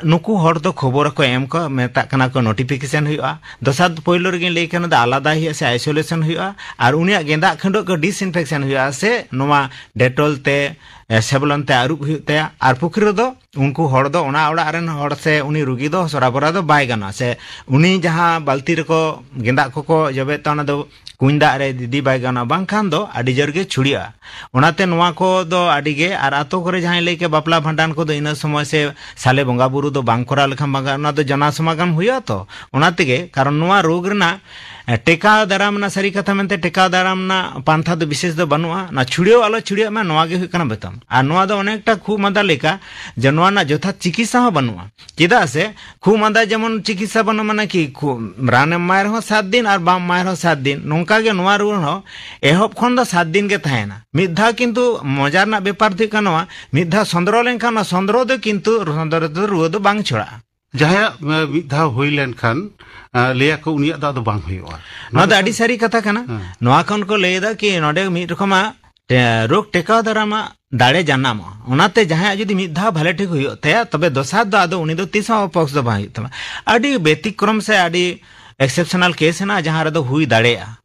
ᱱᱩᱠᱩ ᱦᱚᱲ ᱫᱚ ᱠᱷᱚᱵᱚᱨ ᱠᱚ ᱮᱢ ᱠᱚ ᱢᱮᱛᱟᱜ ᱠᱟᱱᱟ ᱠᱚ, ᱱᱳᱴᱤᱯᱷᱤᱠᱮᱥᱚᱱ ᱦᱩᱭᱩᱜᱼᱟ᱾ ᱫᱚᱥᱟᱨ, ᱯᱳᱭᱞᱳ ᱨᱮᱜᱮᱧ ᱞᱟᱹᱭ ᱠᱟᱱᱟ, ᱫᱚ ᱟᱞᱟᱫᱟ ᱦᱩᱭᱩᱜᱼᱟ ᱥᱮ ᱟᱭᱥᱳᱞᱮᱥᱚᱱ ᱦᱩᱭᱩᱜᱼᱟ, ᱟᱨ ᱩᱱᱤᱭᱟᱜ ᱜᱮᱸᱫᱟᱜ ᱠᱷᱟᱹᱰᱩᱣᱟᱹᱜ ᱠᱚ ᱰᱤᱥᱤᱱᱯᱷᱮᱠᱥᱚᱱ ᱦᱩᱭᱩᱜᱼᱟ ᱥᱮ ᱱᱚᱣᱟ ᱰᱮᱴᱚᱞ ᱛᱮ, ᱮ, ᱥᱮᱵᱷᱞᱚᱱ ᱛᱮ ᱟᱹᱨᱩᱵ ᱦᱩᱭᱩᱜ ᱛᱟᱭᱟ᱾ ᱟᱨ ᱯᱩᱠᱷᱨᱤ ᱨᱮᱫᱚ ᱩᱱᱠᱩ ᱦᱚᱲ ᱫᱚ ᱚᱱᱟ ᱚᱲᱟᱜ ᱨᱮᱱ ᱦᱚᱲ ᱥᱮ ᱩᱱᱤ ᱨᱩᱜᱤ ᱫᱚ ᱥᱚᱨᱟᱵᱚᱨᱟ ᱫᱚ ᱵᱟᱭ ᱜᱟᱱᱚᱜᱼᱟ, ᱥᱮ ᱩᱱᱤ ᱡᱟᱦᱟᱸ ᱵᱟᱹᱞᱛᱤ ᱨᱮᱠᱚ ᱜᱮᱸᱫᱟᱜ ᱠᱚᱠᱚ ᱡᱚᱵᱮᱫ ᱛᱟᱦᱮᱸ, ᱚᱱᱟ ᱫᱚ ᱠᱩᱧ ᱫᱟᱜ ᱨᱮ ᱤᱫᱤ ᱵᱟᱭ ᱜᱟᱱᱚᱜᱼᱟ, ᱵᱟᱝᱠᱷᱟᱱ ᱫᱚ ᱟᱹᱰᱤ ᱡᱳᱨ ᱜᱮ ᱪᱷᱩᱲᱭᱟᱹᱜᱼᱟ᱾ ᱚᱱᱟᱛᱮ ᱱᱚᱣᱟ ᱠᱚᱫᱚ ᱟᱹᱰᱤ ᱜᱮ, ᱟᱨ ᱟᱛᱳ ᱠᱚᱨᱮ ᱡᱟᱦᱟᱸᱭ ᱞᱟᱹᱭ ᱠᱮᱫ ᱵᱟᱯᱞᱟ ᱵᱷᱟᱸᱰᱟᱱ ᱠᱚᱫᱚ ᱤᱱᱟᱹ ᱥᱚᱢᱚᱭ ᱥᱮ ᱥᱟᱞᱮ ᱵᱚᱸᱜᱟ ᱵᱩᱨᱩ ᱫᱚ ᱵᱟᱝ ᱠᱚᱨᱟᱣ ᱞᱮᱠᱷᱟᱱ ᱵᱟᱝ ᱜᱟᱱᱚᱜᱼᱟ, ᱚᱱᱟ ᱫᱚ ᱡᱚᱱᱟ ᱥᱚᱢᱟᱜᱚᱢ ᱦᱩᱭᱩᱜᱼᱟ ᱛᱚ᱾ ᱚᱱᱟ ᱛᱮᱜᱮ, ᱠᱟᱨᱚᱱ ᱱᱚᱣᱟ ᱨᱳᱜᱽ ᱨᱮᱱᱟᱜ, ᱮ, ᱴᱮᱠᱟᱣ ᱫᱟᱨᱟᱢ ᱨᱮᱱᱟᱜ, ᱥᱟᱹᱨᱤ ᱠᱟᱛᱷᱟ ᱢᱮᱱᱛᱮ ᱴᱮᱠᱟᱣ ᱫᱟᱨᱟᱢ ᱨᱮᱱᱟᱜ ᱯᱟᱱᱛᱷᱟ ᱫᱚ ᱵᱤᱥᱮᱥ ᱫᱚ ᱵᱟᱹᱱᱩᱜᱼᱟ᱾ ᱱᱚᱣᱟ ᱪᱷᱩᱲᱭᱟᱹᱣ ᱟᱞᱚ ᱪᱷᱩᱲᱭᱟᱹᱜ ᱢᱟ, ᱱᱚᱣᱟ ᱜᱮ ᱦᱩᱭᱩᱜ ᱠᱟᱱᱟ ᱵᱮᱛᱚᱱ᱾ ᱟᱨ ᱱᱚᱣᱟ ᱫᱚ ᱚᱱᱮᱠᱴᱟ ᱠᱷᱩᱜ ᱢᱟᱸᱫᱟ ᱞᱮᱠᱟ, ᱡᱮ ᱱᱚᱣᱟ ᱨᱮᱱᱟᱜ ᱡᱚᱛᱷᱟᱛ ᱪᱤᱠᱤᱛᱥᱟ ᱦᱚᱸ ᱵᱟᱹᱱᱩᱜᱼᱟ᱾ ᱪᱮᱫᱟᱜ ᱥᱮ ᱠᱷᱩᱜ ᱢᱟᱸᱫᱟ ᱡᱮᱢᱚᱱ ᱪᱤᱠᱤᱛᱥᱟ ᱵᱟᱹᱱᱩᱜ, ᱢᱟᱱᱮ ᱠᱤ, ᱠᱷᱩᱜ ᱨᱟᱱᱮᱢ ᱮᱢᱟᱭ ᱨᱮᱦᱚᱸ ᱥᱟᱛ ᱫᱤᱱ ᱟᱨ ᱵᱟᱢ ᱮᱢᱟᱭ ᱨᱮᱦᱚᱸ ᱥᱟᱛ ᱫᱤᱱ, ᱱᱚᱝᱠᱟ ᱜᱮ ᱱᱚᱣᱟ ᱨᱩᱣᱟᱹ ᱦᱚᱸ ᱮᱦᱚᱵ ᱠᱷᱚᱱ ᱫᱚ ᱥᱟᱛ ᱫᱤᱱ ᱜᱮ ᱛᱟᱦᱮᱱᱟ᱾ ᱢᱤᱫ ᱫᱷᱟᱣ ᱠᱤᱱᱛᱩ ᱢᱚᱡᱟ ᱨᱮᱱᱟᱜ ᱵᱮᱯᱟᱨ ᱫᱚ ᱦᱩᱭᱩᱜ ᱠᱟᱱᱟ, ᱱᱚᱣᱟ ᱢᱤᱫ ᱫᱷᱟᱣ ᱥᱚᱸᱫᱽᱨᱚ ᱞᱮᱱᱠᱷᱟᱱ, ᱚᱱᱟ ᱥᱚᱸᱫᱽᱨᱚ ᱫᱚ ᱠᱤᱱᱛᱩ ᱥᱚᱸᱫᱽᱨᱚ ᱛᱮᱫᱚ ᱨᱩᱣᱟᱹ ᱫᱚ ᱵᱟᱝ ᱪᱷᱚᱲᱟᱜᱼᱟ᱾ ᱡᱟᱦᱟᱸᱭᱟᱜ, ᱮ, ᱢᱤᱫ ᱫᱷᱟᱣ ᱦᱩᱭ ᱞᱮᱱᱠᱷᱟᱱ, ᱮ, ᱞᱟᱹᱭᱟᱠᱚ ᱩᱱᱤᱭᱟᱜ ᱫᱚ ᱟᱫᱚ ᱵᱟᱝ ᱦᱩᱭᱩᱜᱼᱟ᱾ ᱱᱚᱣᱟ ᱫᱚ ᱟᱹᱰᱤ ᱥᱟᱹᱨᱤ ᱠᱟᱛᱷᱟ ᱠᱟᱱᱟ᱾ ᱦᱮᱸ᱾ ᱱᱚᱣᱟ ᱠᱷᱚᱱ ᱠᱚ ᱞᱟᱹᱭ ᱮᱫᱟ ᱠᱤ ᱱᱚᱰᱮ ᱢᱤᱫ ᱨᱚᱠᱚᱢᱟᱜ ᱴᱮ-, ᱨᱳᱜᱽ ᱴᱮᱠᱟᱣ ᱫᱟᱨᱟᱢᱟᱜ ᱫᱟᱲᱮ ᱡᱟᱱᱟᱢᱚᱜᱼᱟ᱾ ᱚᱱᱟᱛᱮ ᱡᱟᱦᱟᱸᱭᱟᱜ ᱡᱩᱫᱤ ᱢᱤᱫ ᱫᱷᱟᱣ ᱵᱷᱟᱞᱮ ᱴᱷᱤᱠ ᱦᱩᱭᱩᱜ ᱛᱟᱭᱟ, ᱛᱚᱵᱮ ᱫᱚᱥᱟᱨ ᱫᱚ ᱟᱫᱚ ᱩᱱᱤ ᱫᱚ ᱛᱤᱥ ᱦᱚᱸ ᱚᱯᱚᱠᱥ ᱫᱚ ᱵᱟᱝ ᱦᱩᱭᱩᱜ ᱛᱟᱢᱟ᱾ ᱟᱹᱰᱤ ᱵᱮᱛᱤᱠᱨᱚᱢ ᱥᱮ ᱟᱹᱰᱤ ᱮᱠᱥᱮᱯᱥᱚᱱᱟᱞ ᱠᱮᱥ ᱦᱮᱱᱟᱜᱼᱟ, ᱡᱟᱦᱟᱸ ᱨᱮᱫᱚ ᱦᱩᱭ ᱫᱟᱲᱮᱭᱟᱜᱼᱟ᱾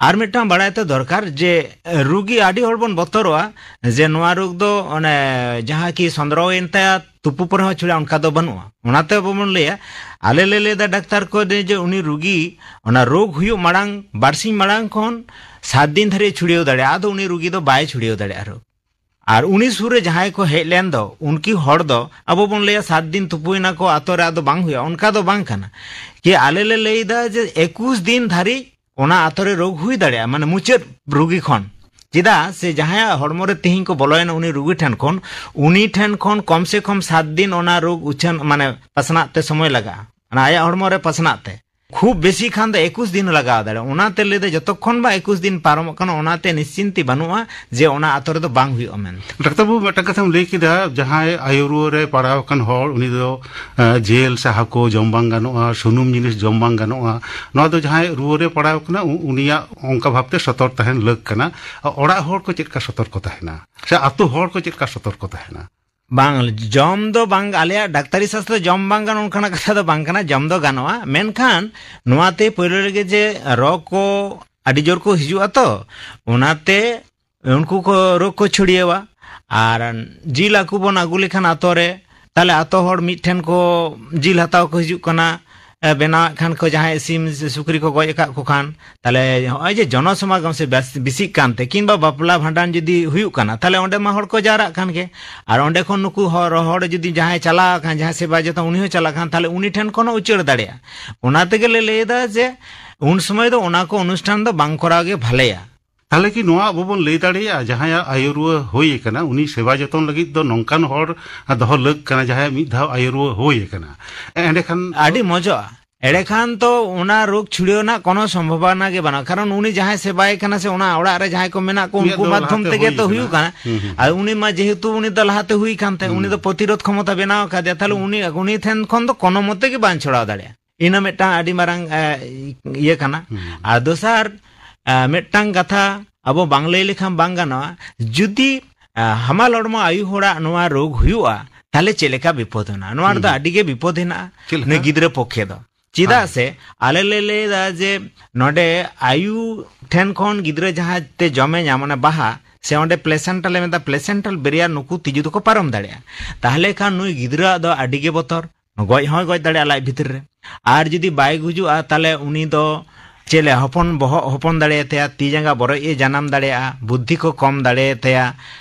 ᱟᱨ ᱢᱤᱫᱴᱟᱝ ᱵᱟᱲᱟᱭ ᱛᱮ ᱫᱚᱨᱠᱟᱨ ᱡᱮ, ᱨᱩᱜᱤ, ᱟᱹᱰᱤ ᱦᱚᱲ ᱵᱚᱱ ᱵᱚᱛᱚᱨᱚᱜᱼᱟ ᱡᱮ ᱱᱚᱣᱟ ᱨᱳᱜᱽ ᱫᱚ ᱚᱱᱮ ᱡᱟᱦᱟᱸ ᱠᱤ ᱥᱚᱸᱫᱽᱨᱚᱭᱮᱱ ᱛᱟᱭᱟ, ᱛᱩᱯᱩ ᱯᱚᱨᱮ ᱦᱚᱸ ᱪᱷᱩᱲᱭᱟᱹᱜᱼᱟ, ᱚᱱᱠᱟ ᱫᱚ ᱵᱟᱹᱱᱩᱜᱼᱟ᱾ ᱚᱱᱟᱛᱮ ᱟᱵᱚ ᱵᱚᱱ ᱞᱟᱹᱭᱟ, ᱟᱞᱮ ᱞᱮ ᱞᱟᱹᱭᱫᱟ ᱰᱟᱠᱛᱟᱨ ᱠᱚ ᱡᱮ, ᱡᱮ ᱩᱱᱤ ᱨᱩᱜᱤ ᱚᱱᱟ ᱨᱳᱜᱽ ᱦᱩᱭᱩᱜ ᱢᱟᱲᱟᱝ, ᱵᱟᱨᱥᱤᱧ ᱢᱟᱲᱟᱝ ᱠᱷᱚᱱ ᱥᱟᱛ ᱫᱤᱱ ᱫᱷᱟᱹᱨᱤᱡ ᱪᱷᱩᱲᱭᱟᱹᱣ ᱫᱟᱲᱮᱭᱟᱜᱼᱟ, ᱟᱫᱚ ᱩᱱᱤ ᱨᱩᱜᱤ ᱫᱚ ᱵᱟᱭ ᱪᱷᱩᱲᱭᱟᱹᱣ ᱫᱟᱲᱮᱭᱟᱜᱼᱟ ᱨᱳᱜᱽ᱾ ᱟᱨ ᱩᱱᱤ ᱥᱩᱨ ᱨᱮ ᱡᱟᱦᱟᱸᱭ ᱠᱚ ᱦᱮᱡ ᱞᱮᱱ ᱫᱚ, ᱩᱱᱠᱤ ᱦᱚᱲ ᱫᱚ ᱟᱵᱚ ᱵᱚᱱ ᱞᱟᱹᱭᱟ ᱥᱟᱛ ᱫᱤᱱ ᱛᱩᱯᱩᱭᱮᱱᱟ ᱠᱚ, ᱟᱛᱳ ᱨᱮ ᱟᱫᱚ ᱵᱟᱝ ᱦᱩᱭᱩᱜᱼᱟ, ᱚᱱᱠᱟ ᱫᱚ ᱵᱟᱝ ᱠᱟᱱᱟ᱾ ᱠᱤ ᱟᱞᱮ ᱞᱮ ᱞᱟᱹᱭᱫᱟ ᱡᱮ ᱮᱠᱩᱥ ᱫᱤᱱ ᱫᱷᱟᱹᱨᱤᱡ ᱚᱱᱟ ᱟᱛᱳ ᱨᱮ ᱨᱳᱜᱽ ᱦᱩᱭ ᱫᱟᱲᱮᱭᱟᱜᱼᱟ, ᱢᱟᱱᱮ ᱢᱩᱪᱟᱹᱫ ᱨᱩᱜᱤ ᱠᱷᱚᱱ᱾ ᱪᱮᱫᱟᱜ ᱥᱮ ᱡᱟᱦᱟᱸᱭᱟᱜ ᱦᱚᱲᱢᱚ ᱨᱮ ᱛᱤᱦᱤᱧ ᱠᱚ ᱵᱚᱞᱚᱭᱮᱱᱟ ᱩᱱᱤ ᱨᱩᱜᱤ ᱴᱷᱮᱱ ᱠᱷᱚᱱ, ᱩᱱᱤ ᱴᱷᱮᱱ ᱠᱷᱚᱱ ᱠᱚᱢ ᱥᱮ ᱠᱚᱢ ᱥᱟᱛ ᱫᱤᱱ ᱚᱱᱟ ᱨᱳᱜᱽ ᱩᱪᱷᱟᱹᱱ, ᱢᱟᱱᱮ, ᱯᱟᱥᱱᱟᱜ ᱛᱮ ᱥᱚᱢᱚᱭ ᱞᱟᱜᱟᱜᱼᱟ, ᱚᱱᱟ ᱟᱭᱟᱜ ᱦᱚᱲᱢᱚ ᱨᱮ ᱯᱟᱥᱱᱟᱜ ᱛᱮ᱾ ᱠᱷᱩᱵ ᱵᱮᱥᱤ ᱠᱷᱟᱱ ᱫᱚ ᱮᱠᱩᱥ ᱫᱤᱱ ᱞᱟᱜᱟᱣ ᱫᱟᱲᱮᱭᱟᱜᱼᱟ᱾ ᱚᱱᱟᱛᱮ ᱞᱟᱹᱭ ᱫᱟ, ᱡᱚᱛᱚᱠᱷᱚᱱ ᱵᱟ ᱮᱠᱩᱥ ᱫᱤᱱ ᱯᱟᱨᱚᱢᱚᱜ ᱠᱟᱱᱟ, ᱚᱱᱟᱛᱮ ᱱᱤᱥᱪᱤᱱᱛᱤ ᱵᱟᱹᱱᱩᱜᱼᱟ ᱡᱮ ᱚᱱᱟ ᱟᱛᱳ ᱨᱮᱫᱚ ᱵᱟᱝ ᱦᱩᱭᱩᱜᱼᱟ ᱢᱮᱱᱛᱮ᱾ ᱰᱟᱠᱛᱟᱨ ᱵᱟᱹᱵᱩ, ᱢᱤᱫᱴᱟᱝ ᱠᱟᱛᱷᱟᱢ ᱞᱟᱹᱭ ᱠᱮᱫᱟ, ᱡᱟᱦᱟᱸᱭ ᱟᱭᱩ ᱨᱩᱣᱟᱹ ᱨᱮ ᱯᱟᱲᱟᱣ ᱟᱠᱟᱱ ᱦᱚᱲ, ᱩᱱᱤ ᱫᱚ, ᱮ, ᱡᱤᱞ ᱥᱮ ᱦᱟᱹᱠᱩ ᱡᱚᱢ ᱵᱟᱝ ᱜᱟᱱᱚᱜᱼᱟ, ᱥᱩᱱᱩᱢ ᱡᱤᱱᱤᱥ ᱡᱚᱢ ᱵᱟᱝ ᱜᱟᱱᱚᱜᱼᱟ᱾ ᱱᱚᱣᱟ ᱫᱚ ᱡᱟᱦᱟᱸᱭ ᱨᱩᱣᱟᱹ ᱨᱮ ᱯᱟᱲᱟᱣ ᱟᱠᱟᱱᱟ, ᱩ-, ᱩᱱᱤᱭᱟᱜ ᱚᱱᱠᱟ ᱵᱷᱟᱵᱛᱮ ᱥᱚᱛᱚᱨ ᱛᱟᱦᱮᱱ ᱞᱟᱹᱠ ᱠᱟᱱᱟ᱾ ᱚᱲᱟᱜ ᱦᱚᱲ ᱠᱚ ᱪᱮᱫ ᱞᱮᱠᱟ ᱥᱚᱛᱚᱨᱠᱚ ᱛᱟᱦᱮᱱᱟ, ᱥᱮ ᱟᱛᱳ ᱦᱚᱲ ᱠᱚ ᱪᱮᱫ ᱞᱮᱠᱟ ᱥᱚᱛᱚᱨᱠᱚ ᱛᱟᱦᱮᱱᱟ? ᱵᱟᱝ, ᱡᱚᱢ ᱫᱚ ᱵᱟᱝ, ᱟᱞᱮᱭᱟᱜ ᱰᱟᱠᱛᱟᱨᱤ ᱥᱟᱥᱛᱨᱚ ᱡᱚᱢ ᱵᱟᱝ ᱜᱟᱱᱚᱜ ᱚᱱᱠᱟᱱᱟᱜ ᱠᱟᱛᱷᱟ ᱫᱚ ᱵᱟᱝ ᱠᱟᱱᱟ, ᱡᱚᱢ ᱫᱚ ᱜᱟᱱᱚᱜᱼᱟ᱾ ᱢᱮᱱᱠᱷᱟᱱ ᱱᱚᱣᱟᱛᱮ ᱯᱳᱭᱞᱳ ᱨᱮᱜᱮ ᱡᱮ ᱨᱳᱜᱽ ᱠᱚ ᱟᱹᱰᱤ ᱡᱳᱨ ᱠᱚ ᱦᱤᱡᱩᱜᱼᱟ ᱛᱚ, ᱚᱱᱟᱛᱮ ᱩᱱᱠᱩ ᱠᱚ ᱨᱳᱜᱽ ᱠᱚ ᱪᱷᱩᱲᱭᱟᱹᱣᱟ᱾ ᱟᱨ ᱡᱤᱞ ᱦᱟᱹᱠᱩ ᱵᱚᱱ ᱟᱹᱜᱩ ᱞᱮᱠᱷᱟᱱ ᱟᱛᱳ ᱨᱮ, ᱛᱟᱦᱞᱮ ᱟᱛᱳ ᱦᱚᱲ ᱢᱤᱫ ᱴᱷᱮᱱ ᱠᱚ ᱡᱤᱞ ᱦᱟᱛᱟᱣ ᱠᱚ ᱦᱤᱡᱩᱜ ᱠᱟᱱᱟ, ᱮ, ᱵᱮᱱᱟᱣᱮᱫ ᱠᱷᱟᱱ ᱠᱚ, ᱡᱟᱦᱟᱸᱭ ᱥᱤᱢ ᱥᱮ ᱥᱩᱠᱨᱤ ᱠᱚ ᱜᱚᱡ ᱟᱠᱟᱫ ᱠᱚ ᱠᱷᱟᱱ, ᱛᱟᱦᱞᱮ ᱱᱚᱜᱼᱚᱭ ᱡᱮ ᱡᱚᱱᱚ ᱥᱚᱢᱟᱜᱚᱢ ᱥᱮ ᱵᱮᱥ-, ᱵᱮᱥᱤᱜ ᱠᱟᱱᱛᱮ, ᱠᱤᱝᱵᱟ ᱵᱟᱯᱞᱟ ᱵᱷᱟᱸᱰᱟᱱ ᱡᱩᱫᱤ ᱦᱩᱭᱩᱜ ᱠᱟᱱᱟ, ᱛᱟᱦᱞᱮ ᱚᱸᱰᱮ ᱢᱟ ᱦᱚᱲ ᱠᱚ ᱡᱟᱣᱨᱟᱜ ᱠᱟᱱ ᱜᱮ᱾ ᱟᱨ ᱚᱸᱰᱮ ᱠᱷᱚᱱ ᱱᱩᱠᱩ ᱦᱚᱲ, ᱦᱚᱲ ᱡᱩᱫᱤ ᱡᱟᱦᱟᱸᱭ ᱪᱟᱞᱟᱣ ᱟᱠᱟᱱ, ᱡᱟᱦᱟᱸᱭ ᱥᱮᱵᱟ ᱡᱚᱛᱚᱱ, ᱩᱱᱤ ᱦᱚᱸ ᱪᱟᱞᱟᱜ ᱠᱷᱟᱱ, ᱛᱟᱦᱞᱮ ᱩᱱᱤ ᱴᱷᱮᱱ ᱠᱷᱚᱱ ᱦᱚᱸ ᱩᱪᱟᱹᱲ ᱫᱟᱲᱮᱭᱟᱜᱼᱟ᱾ ᱚᱱᱟ ᱛᱮᱜᱮ ᱞᱮ ᱞᱟᱹᱭ ᱮᱫᱟ ᱡᱮ ᱩᱱ ᱥᱚᱢᱚᱭ ᱫᱚ ᱚᱱᱟ ᱠᱚ ᱚᱱᱩᱥᱴᱷᱟᱱ ᱫᱚ ᱵᱟᱝ ᱠᱚᱨᱟᱣ ᱜᱮ ᱵᱷᱟᱞᱮᱭᱟ᱾ ᱛᱟᱦᱞᱮ ᱠᱤ ᱱᱚᱣᱟ ᱟᱵᱚ ᱵᱚᱱ ᱞᱟᱹᱭ ᱫᱟᱲᱮᱭᱟᱜᱼᱟ, ᱡᱟᱦᱟᱸᱭᱟᱜ ᱟᱭᱩ ᱨᱩᱣᱟᱹ ᱦᱩᱭ ᱟᱠᱟᱱᱟ, ᱩᱱᱤ ᱥᱮᱵᱟ ᱡᱚᱛᱚᱱ ᱞᱟᱹᱜᱤᱫ ᱫᱚ ᱱᱚᱝᱠᱟᱱ ᱦᱚᱲ ᱫᱚᱦᱚ ᱞᱟᱹᱠ ᱠᱟᱱᱟ, ᱡᱟᱦᱟᱸᱭᱟᱜ ᱢᱤᱫ ᱫᱷᱟᱣ ᱟᱭᱩ ᱨᱩᱣᱟᱹ ᱦᱩᱭ ᱟᱠᱟᱱᱟ? ᱮᱸᱰᱮᱠᱷᱟᱱ ᱟᱹᱰᱤ ᱢᱚᱡᱚᱜᱼᱟ᱾ ᱮᱸᱰᱮᱠᱷᱟᱱ ᱛᱚ ᱚᱱᱟ ᱨᱳᱜᱽ ᱪᱷᱩᱲᱭᱟᱹᱣ ᱨᱮᱱᱟᱜ ᱠᱳᱱᱳ ᱥᱚᱢᱵᱷᱚᱵᱚᱱᱟ ᱜᱮ ᱵᱟᱹᱱᱩᱜᱼᱟ, ᱠᱟᱨᱚᱱ ᱩᱱᱤ ᱡᱟᱦᱟᱸᱭ ᱥᱮᱵᱟᱭᱮ ᱠᱟᱱᱟ ᱥᱮ ᱚᱱᱟ ᱚᱲᱟᱜ ᱨᱮ ᱡᱟᱦᱟᱸᱭ ᱠᱚ ᱢᱮᱱᱟᱜ ᱠᱚ, ᱩᱱᱤᱭᱟᱜ ᱩᱱᱠᱩ ᱫᱚ ᱢᱟᱫᱽᱫᱷᱚᱢ ᱞᱟᱦᱟᱛᱮ ᱛᱮᱜᱮ ᱦᱩᱭ ᱛᱚ ᱟᱠᱟᱱᱟ᱾ ᱦᱩᱭᱩᱜ ᱠᱟᱱᱟ᱾ ᱦᱩᱸ, ᱦᱩᱸ, ᱟᱨ ᱦᱩᱸ᱾ ᱩᱱᱤ ᱢᱟ ᱡᱮᱦᱮᱛᱩ ᱩᱱᱤ ᱫᱚ ᱞᱟᱦᱟᱛᱮ ᱦᱩᱭ ᱠᱟᱱ ᱛᱟᱭ, ᱦᱩᱸ᱾ ᱩᱱᱤ ᱫᱚ ᱯᱨᱚᱛᱤᱨᱳᱫᱷ ᱠᱷᱚᱢᱚᱛᱟ ᱵᱮᱱᱟᱣ ᱟᱠᱟᱫᱮᱭᱟ, ᱛᱟᱦᱞᱮ ᱦᱩᱸ᱾ ᱩᱱᱤ, ᱩᱱᱤ ᱴᱷᱮᱱ ᱠᱷᱚᱱ ᱫᱚ ᱠᱳᱱᱳ ᱢᱚᱛᱮ ᱜᱮ ᱵᱟᱝ ᱪᱷᱚᱲᱟᱣ ᱫᱟᱲᱮᱭᱟᱜᱼᱟ᱾ ᱤᱱᱟᱹ ᱢᱤᱫᱴᱟᱝ ᱟᱹᱰᱤ ᱢᱟᱨᱟᱝ, ᱮ, ᱤᱭᱟᱹ ᱠᱟᱱᱟ᱾ ᱦᱩᱸ᱾ ᱟᱨ ᱫᱚᱥᱟᱨ, ᱮ, ᱢᱤᱫᱴᱟᱝ ᱠᱟᱛᱷᱟ ᱟᱵᱚ ᱵᱟᱝ ᱞᱟᱹᱭ ᱞᱮᱠᱷᱟᱱ ᱵᱟᱝ ᱜᱟᱱᱚᱜᱼᱟ, ᱡᱩᱫᱤ, ᱮ, ᱦᱟᱢᱟᱞ ᱦᱚᱲᱢᱚ ᱟᱭᱩ ᱦᱚᱲᱟᱜ ᱱᱚᱣᱟ ᱨᱳᱜᱽ ᱦᱩᱭᱩᱜᱼᱟ, ᱛᱟᱦᱞᱮ ᱪᱮᱫ ᱞᱮᱠᱟ ᱵᱤᱯᱚᱫ ᱦᱮᱱᱟᱜᱼᱟ? ᱱᱚᱣᱟ ᱨᱮᱫᱚ ᱦᱩᱸ᱾ ᱟᱹᱰᱤ ᱜᱮ ᱵᱤᱯᱚᱫ ᱦᱮᱱᱟᱜᱼᱟ᱾ ᱪᱮᱫ ᱞᱮᱠᱟ? ᱱᱩᱭ ᱜᱤᱫᱽᱨᱟᱹ ᱯᱚᱠᱠᱷᱮ ᱫᱚ᱾ ᱪᱮᱫᱟᱜ ᱦᱮᱸ᱾ ᱥᱮ ᱟᱞᱮ ᱞᱮ ᱞᱟᱹᱭ ᱮᱫᱟ ᱡᱮ ᱱᱚᱰᱮ ᱟᱭᱩ ᱴᱷᱮᱱ ᱠᱷᱚᱱ ᱜᱤᱫᱽᱨᱟᱹ ᱡᱟᱦᱟᱸ ᱛᱮ ᱡᱚᱢᱮ ᱧᱟᱢᱟ, ᱚᱱᱟ ᱵᱟᱦᱟ, ᱥᱮ ᱚᱸᱰᱮ ᱯᱞᱮᱥᱮᱱᱴᱟ ᱞᱮ ᱢᱮᱛᱟ, ᱯᱞᱮᱥᱮᱱᱴᱟᱞ ᱵᱮᱨᱤᱭᱟᱨ, ᱱᱩᱠᱩ ᱛᱤᱡᱩ ᱫᱚᱠᱚ ᱯᱟᱨᱚᱢ ᱫᱟᱲᱮᱭᱟᱜᱼᱟ᱾ ᱛᱟᱦᱞᱮ ᱠᱷᱟᱱ ᱱᱩᱭ ᱜᱤᱫᱽᱨᱟᱹᱣᱟᱜ ᱫᱚ ᱟᱹᱰᱤ ᱜᱮ ᱵᱚᱛᱚᱨ, ᱜᱚᱡ ᱦᱚᱸᱭ ᱜᱚᱡ ᱫᱟᱲᱮᱭᱟᱜᱼᱟ ᱞᱟᱡ ᱵᱷᱤᱛᱤᱨ ᱨᱮ᱾ ᱟᱨ ᱡᱩᱫᱤ ᱵᱟᱭ ᱜᱩᱡᱩᱜᱼᱟ, ᱛᱟᱦᱞᱮ ᱩᱱᱤ ᱫᱚ ᱪᱮᱫ ᱞᱮ ᱦᱚᱯᱚᱱ, ᱵᱚᱦᱚᱜ ᱦᱚᱯᱚᱱ ᱫᱟᱲᱮᱭᱟᱛᱟᱭᱟ, ᱛᱤ ᱡᱟᱸᱜᱟ ᱵᱚᱨᱚᱡ ᱮ ᱡᱟᱱᱟᱢ ᱫᱟᱲᱮᱭᱟᱜᱼᱟ, ᱵᱩᱫᱽᱫᱷᱤ ᱠᱚ ᱠᱚᱢ ᱫᱟᱲᱮᱭᱟᱛᱟᱭᱟ᱾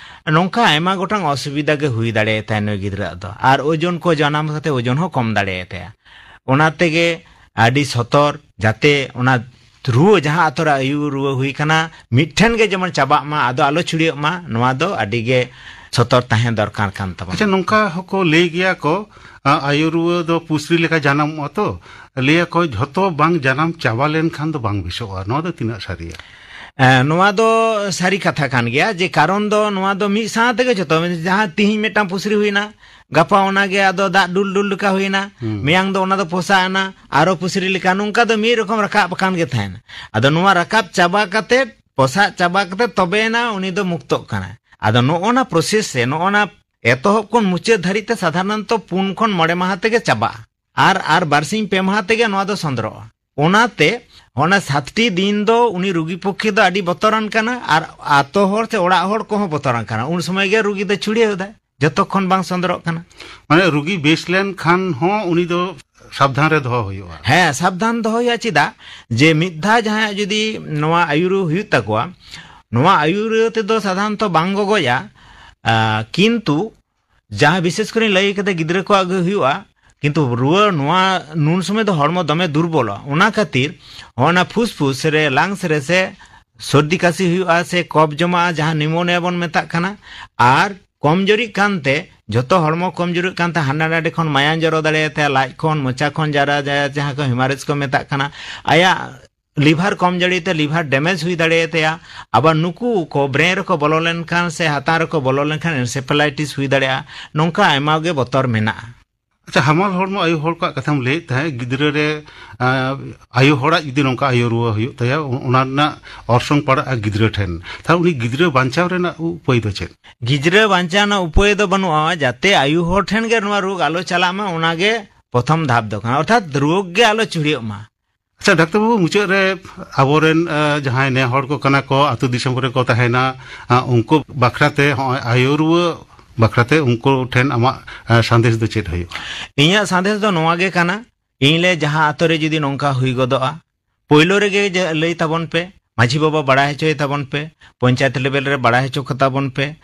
ᱱᱚᱝᱠᱟ ᱟᱭᱢᱟ ᱜᱚᱴᱟᱝ ᱚᱥᱩᱵᱤᱫᱷᱟ ᱜᱮ ᱦᱩᱭ ᱫᱟᱲᱮᱭᱟᱛᱟᱭᱟ ᱱᱩᱭ ᱜᱤᱫᱽᱨᱟᱹᱣᱟᱜ ᱫᱚ᱾ ᱟᱨ ᱳᱡᱚᱱ ᱠᱚ ᱡᱟᱱᱟᱢ ᱠᱟᱛᱮ ᱳᱡᱚᱱ ᱦᱚᱸ ᱠᱚᱢ ᱫᱟᱲᱮᱭᱟᱛᱟᱭᱟ᱾ ᱚᱱᱟ ᱛᱮᱜᱮ ᱟᱹᱰᱤ ᱥᱚᱛᱚᱨ, ᱡᱟᱛᱮ ᱚᱱᱟ ᱨᱩᱣᱟᱹ, ᱡᱟᱦᱟᱸ ᱟᱛᱳ ᱨᱮ ᱟᱭᱩ ᱨᱩᱣᱟᱹ ᱦᱩᱭ ᱠᱟᱱᱟ, ᱢᱤᱫᱴᱷᱮᱱ ᱜᱮ ᱡᱮᱢᱚᱱ ᱪᱟᱵᱟᱜ ᱢᱟ, ᱟᱫᱚ ᱟᱞᱚ ᱪᱷᱩᱲᱭᱟᱹᱜ ᱢᱟ, ᱱᱚᱣᱟ ᱫᱚ ᱟᱹᱰᱤ ᱜᱮ ᱥᱚᱛᱚᱨ ᱛᱟᱦᱮᱸ ᱫᱚᱨᱠᱟᱨ ᱠᱟᱱ ᱛᱟᱵᱚᱱᱟ᱾ ᱟᱪᱪᱷᱟ, ᱱᱚᱝᱠᱟ ᱦᱚᱸᱠᱚ ᱞᱟᱹᱭ ᱜᱮᱭᱟ ᱠᱚ, ᱟ, ᱟᱭᱩ ᱨᱩᱣᱟᱹ ᱫᱚ ᱯᱩᱥᱨᱤ ᱞᱮᱠᱟ ᱡᱟᱱᱟᱢᱚᱜᱼᱟ ᱛᱚ, ᱞᱟᱹᱭ ᱟᱠᱚ ᱡᱷᱚᱛᱚ ᱵᱟᱝ ᱡᱟᱱᱟᱢ ᱪᱟᱵᱟ ᱞᱮᱱᱠᱷᱟᱱ ᱫᱚ ᱵᱟᱝ ᱵᱮᱥᱚᱜᱼᱟ᱾ ᱱᱚᱣᱟ ᱫᱚ ᱛᱤᱱᱟᱹᱜ ᱥᱟᱹᱨᱤᱭᱟ? ᱮ, ᱱᱚᱣᱟ ᱫᱚ ᱥᱟᱹᱨᱤ ᱠᱟᱛᱷᱟ ᱠᱟᱱ ᱜᱮᱭᱟ, ᱡᱮ ᱠᱟᱨᱚᱱ ᱫᱚ ᱱᱚᱣᱟ ᱫᱚ ᱢᱤᱫ ᱥᱟᱶ ᱛᱮᱜᱮ ᱡᱷᱚᱛᱚ, ᱡᱟᱦᱟᱸ ᱛᱤᱦᱤᱧ ᱢᱤᱫᱴᱟᱝ ᱯᱩᱥᱨᱤ ᱦᱩᱭᱱᱟ, ᱜᱟᱯᱟ ᱚᱱᱟᱜᱮ ᱟᱫᱚ ᱫᱟᱜ ᱫᱩᱞ ᱫᱩᱞ ᱞᱮᱠᱟ ᱦᱩᱭᱱᱟ, ᱦᱩᱸ᱾ ᱢᱮᱭᱟᱝ ᱫᱚ ᱚᱱᱟ ᱫᱚ ᱯᱚᱥᱟᱜ ᱮᱱᱟ, ᱟᱨᱚ ᱯᱩᱥᱨᱤ ᱞᱮᱠᱟ, ᱱᱚᱝᱠᱟ ᱫᱚ ᱢᱤᱫ ᱨᱚᱠᱚᱢ ᱨᱟᱠᱟᱵ ᱟᱠᱟᱱ ᱜᱮ ᱛᱟᱦᱮᱱᱟ᱾ ᱟᱫᱚ ᱱᱚᱣᱟ ᱨᱟᱠᱟᱵ ᱪᱟᱵᱟ ᱠᱟᱛᱮ, ᱯᱚᱥᱟᱜ ᱪᱟᱵᱟ ᱠᱟᱛᱮ ᱛᱚᱵᱮᱭᱮᱱᱟ ᱩᱱᱤ ᱫᱚ ᱢᱩᱠᱛᱚᱜ ᱠᱟᱱᱟ᱾ ᱟᱫᱚ ᱱᱚᱜᱼᱚ ᱱᱟ ᱯᱨᱚᱥᱮᱥ ᱥᱮ ᱱᱚᱜᱼᱚ ᱱᱟ ᱮᱛᱚᱦᱚᱵ ᱠᱷᱚᱱ ᱢᱩᱪᱟᱹᱫ ᱫᱷᱟᱹᱨᱤᱡ ᱛᱮ ᱥᱟᱫᱷᱟᱨᱚᱱᱚᱛᱚ ᱯᱩᱱ ᱠᱷᱚᱱ ᱢᱚᱬᱮ ᱢᱟᱦᱟ ᱛᱮᱜᱮ ᱪᱟᱵᱟᱜᱼᱟ᱾ ᱟᱨ, ᱟᱨ ᱵᱟᱨᱥᱤᱧ ᱯᱮ ᱢᱟᱦᱟ ᱛᱮᱜᱮ ᱱᱚᱣᱟ ᱫᱚ ᱥᱚᱸᱫᱽᱨᱚᱜᱼᱟ᱾ ᱚᱱᱟᱛᱮ ᱚᱱᱟ ᱥᱟᱛᱴᱤ ᱫᱤᱱ ᱫᱚ ᱩᱱᱤ ᱨᱩᱜᱤ ᱯᱚᱠᱠᱷᱮ ᱫᱚ ᱟᱹᱰᱤ ᱵᱚᱛᱚᱨᱟᱱ ᱠᱟᱱᱟ, ᱟᱨ ᱟᱛᱳ ᱦᱚᱲ ᱥᱮ ᱚᱲᱟᱜ ᱦᱚᱲ ᱠᱚᱦᱚᱸ ᱵᱚᱛᱚᱨᱟᱱ ᱠᱟᱱᱟ᱾ ᱩᱱ ᱥᱚᱢᱚᱭ ᱜᱮ ᱨᱩᱜᱤ ᱫᱚ ᱪᱷᱩᱲᱭᱟᱹᱣ ᱮᱫᱟᱭ, ᱡᱚᱛᱚ ᱠᱷᱚᱱ ᱵᱟᱝ ᱥᱚᱸᱫᱽᱨᱚᱜ ᱠᱟᱱᱟ᱾ ᱢᱟᱱᱮ ᱨᱩᱜᱤ ᱵᱮᱥ ᱞᱮᱱᱠᱷᱟᱱ ᱦᱚᱸ ᱩᱱᱤ ᱫᱚ ᱥᱟᱵᱫᱷᱟᱱ ᱨᱮ ᱫᱚᱦᱚ ᱦᱩᱭᱩᱜᱼᱟ᱾ ᱦᱮᱸ, ᱥᱟᱵᱫᱷᱟᱱ ᱫᱚᱦᱚ ᱦᱩᱭᱩᱜᱼᱟ᱾ ᱪᱮᱫᱟᱜ? ᱡᱮ ᱢᱤᱫ ᱫᱷᱟᱣ ᱡᱟᱦᱟᱸᱭᱟᱜ ᱡᱩᱫᱤ ᱱᱚᱣᱟ ᱟᱭᱩᱨᱩ ᱦᱩᱭᱩᱜ ᱛᱟᱠᱚᱣᱟ, ᱱᱚᱣᱟ ᱟᱭᱩᱨᱩ ᱛᱮᱫᱚ ᱥᱟᱫᱷᱟᱨᱚᱱᱛᱚ ᱵᱟᱝ ᱜᱚᱜᱚᱡᱼᱟ, ᱟ, ᱠᱤᱱᱛᱩ ᱡᱟᱦᱟᱸ ᱵᱤᱥᱮᱥ ᱠᱚᱨᱮᱧ ᱞᱟᱹᱭ ᱠᱮᱫᱟ ᱜᱤᱫᱽᱨᱟᱹ ᱠᱚᱣᱟᱜ ᱜᱮ ᱦᱩᱭᱩᱜᱼᱟ, ᱠᱤᱱᱛᱩ ᱨᱩᱣᱟᱹ ᱱᱚᱣᱟ ᱱᱩᱱ ᱥᱚᱢᱚᱭ ᱫᱚ ᱦᱚᱲᱢᱚ ᱫᱚᱢᱮ ᱫᱩᱨᱵᱚᱞᱚᱜᱼᱟ᱾ ᱚᱱᱟ ᱠᱷᱟᱹᱛᱤᱨ ᱚᱱᱟ ᱯᱷᱩᱥᱯᱷᱩᱥ ᱨᱮ, ᱞᱟᱝᱥ ᱨᱮ ᱥᱮ ᱥᱚᱨᱫᱤ ᱠᱟᱥᱤ ᱦᱩᱭᱩᱜᱼᱟ ᱥᱮ ᱠᱚᱯ ᱡᱚᱢᱟᱜᱼᱟ, ᱡᱟᱦᱟᱸ ᱱᱤᱢᱳᱱᱤᱭᱟ ᱵᱚᱱ ᱢᱮᱛᱟᱜ ᱠᱟᱱᱟ, ᱟᱨ ᱠᱚᱢᱡᱳᱨᱤᱜ ᱠᱟᱱᱛᱮ, ᱡᱷᱚᱛᱚ ᱦᱚᱲᱢᱚ ᱠᱚᱢᱡᱳᱨᱤᱜ ᱠᱟᱱᱛᱮ ᱦᱟᱸᱰᱮ ᱱᱟᱰᱮ ᱠᱷᱚᱱ ᱢᱟᱭᱟᱢ ᱡᱚᱨᱚ ᱫᱟᱲᱮᱭᱟᱛᱟᱭᱟ, ᱞᱟᱡ ᱠᱷᱚᱱ, ᱢᱚᱪᱟ ᱠᱷᱚᱱ ᱡᱟᱨᱟ ᱡᱟᱭᱟ, ᱡᱟᱦᱟᱸ ᱠᱚ ᱦᱮᱢᱟᱨᱮᱡᱽ ᱠᱚ ᱢᱮᱛᱟᱜ ᱠᱟᱱᱟ, ᱟᱭᱟᱜ ᱞᱤᱵᱷᱟᱨ ᱠᱚᱢᱡᱳᱨᱤ ᱛᱮ ᱞᱤᱵᱷᱟᱨ ᱰᱮᱢᱮᱡᱽ ᱦᱩᱭ ᱫᱟᱲᱮᱭᱟᱛᱟᱭᱟ᱾ ᱟᱵᱟᱨ ᱱᱩᱠᱩ ᱠᱚ ᱵᱨᱮᱱ ᱨᱮᱠᱚ ᱵᱚᱞᱚ ᱞᱮᱱᱠᱷᱟᱱ ᱥᱮ ᱦᱟᱛᱟᱝ ᱨᱮᱠᱚ ᱵᱚᱞᱚ ᱞᱮᱱᱠᱷᱟᱱ ᱮᱱᱥᱮᱯᱷᱟᱞᱟᱭᱴᱤᱥ ᱦᱩᱭ ᱫᱟᱲᱮᱭᱟᱜᱼᱟ᱾ ᱱᱚᱝᱠᱟ ᱟᱭᱢᱟ ᱜᱮ ᱵᱚᱛᱚᱨ ᱢᱮᱱᱟᱜᱼᱟ᱾ ᱟᱪᱪᱷᱟ, ᱦᱟᱢᱟᱞ ᱦᱚᱲᱢᱚ ᱟᱭᱳ ᱦᱚᱲ ᱠᱚᱣᱟᱜ ᱠᱟᱛᱷᱟᱢ ᱞᱟᱹᱭᱮᱫ ᱛᱟᱦᱮᱸᱫ, ᱜᱤᱫᱽᱨᱟᱹ ᱨᱮ, ᱟ, ᱟᱭᱳ ᱦᱚᱲᱟᱜ ᱡᱩᱫᱤ ᱱᱚᱝᱠᱟ ᱟᱭᱳ ᱨᱩᱣᱟᱹ ᱦᱩᱭᱩᱜ ᱛᱟᱭᱟ, ᱚ-, ᱚᱱᱟ ᱨᱮᱱᱟᱜ ᱚᱨᱥᱚᱝ ᱯᱟᱲᱟᱜᱼᱟ ᱜᱤᱫᱽᱨᱟᱹ ᱴᱷᱮᱱ, ᱛᱟᱦᱞᱮ ᱩᱱᱤ ᱜᱤᱫᱽᱨᱟᱹ ᱵᱟᱧᱪᱟᱣ ᱨᱮᱱᱟᱜ ᱩ-, ᱩᱯᱟᱹᱭ ᱫᱚ ᱪᱮᱫ? ᱜᱤᱫᱽᱨᱟᱹ ᱵᱟᱧᱪᱟᱣ ᱨᱮᱱᱟᱜ ᱩᱯᱟᱹᱭ ᱫᱚ ᱵᱟᱹᱱᱩᱜᱼᱟ, ᱡᱟᱛᱮ ᱟᱭᱳ ᱦᱚᱲ ᱴᱷᱮᱱ ᱜᱮ ᱱᱚᱣᱟ ᱨᱳᱜᱽ ᱟᱞᱚ ᱪᱟᱞᱟᱜ ᱢᱟ, ᱚᱱᱟᱜᱮ ᱯᱨᱚᱛᱷᱚᱢ ᱫᱷᱟᱯ ᱫᱚ ᱠᱟᱱᱟ, ᱚᱨᱛᱷᱟᱛ ᱨᱳᱜᱽ ᱜᱮ ᱟᱞᱚ ᱪᱷᱩᱲᱭᱟᱹᱜ ᱢᱟ᱾ ᱟᱪᱪᱷᱟ ᱰᱟᱠᱛᱟᱨ ᱵᱟᱹᱵᱩ, ᱢᱩᱪᱟᱹᱫ ᱨᱮ ᱟᱵᱚᱨᱮᱱ, ᱟ, ᱡᱟᱦᱟᱸᱭ ᱱᱮ ᱦᱚᱲ ᱠᱚ ᱠᱟᱱᱟ ᱠᱚ, ᱟᱹᱛᱩ ᱫᱤᱥᱚᱢ ᱠᱚᱨᱮ ᱠᱚ ᱛᱟᱦᱮᱱᱟ, ᱟ, ᱩᱱᱠᱩ ᱵᱟᱠᱷᱨᱟᱛᱮ, ᱦᱚᱸᱜᱼᱚᱭ ᱟᱭᱳ ᱨᱩᱣᱟᱹ ᱵᱟᱠᱷᱨᱟᱛᱮ ᱩᱱᱠᱩ ᱴᱷᱮᱱ ᱟᱢᱟᱜ, ᱟ, ᱥᱟᱸᱫᱮᱥ ᱫᱚ ᱪᱮᱫ ᱦᱩᱭᱩᱜᱼᱟ? ᱤᱧᱟᱹᱜ ᱥᱟᱸᱫᱮᱥ ᱫᱚ ᱱᱚᱣᱟ ᱜᱮ ᱠᱟᱱᱟ, ᱤᱧ ᱞᱮ ᱡᱟᱦᱟᱸ ᱟᱛᱳ ᱨᱮ ᱡᱩᱫᱤ ᱱᱚᱝᱠᱟ ᱦᱩᱭ ᱜᱚᱫᱚᱜᱼᱟ, ᱯᱳᱭᱞᱳ ᱨᱮᱜᱮ ᱡᱮ ᱞᱟᱹᱭ ᱛᱟᱵᱚᱱ ᱯᱮ, ᱢᱟᱹᱡᱷᱤ ᱵᱟᱵᱟ ᱵᱟᱲᱟᱭ ᱦᱚᱪᱚᱭ ᱛᱟᱵᱚᱱ ᱯᱮ, ᱯᱚᱧᱪᱟᱭᱮᱛ ᱞᱮᱵᱮᱞ ᱨᱮ ᱵᱟᱲᱟᱭ ᱦᱚᱪᱚ ᱠᱚ ᱛᱟᱵᱚᱱ ᱯᱮ,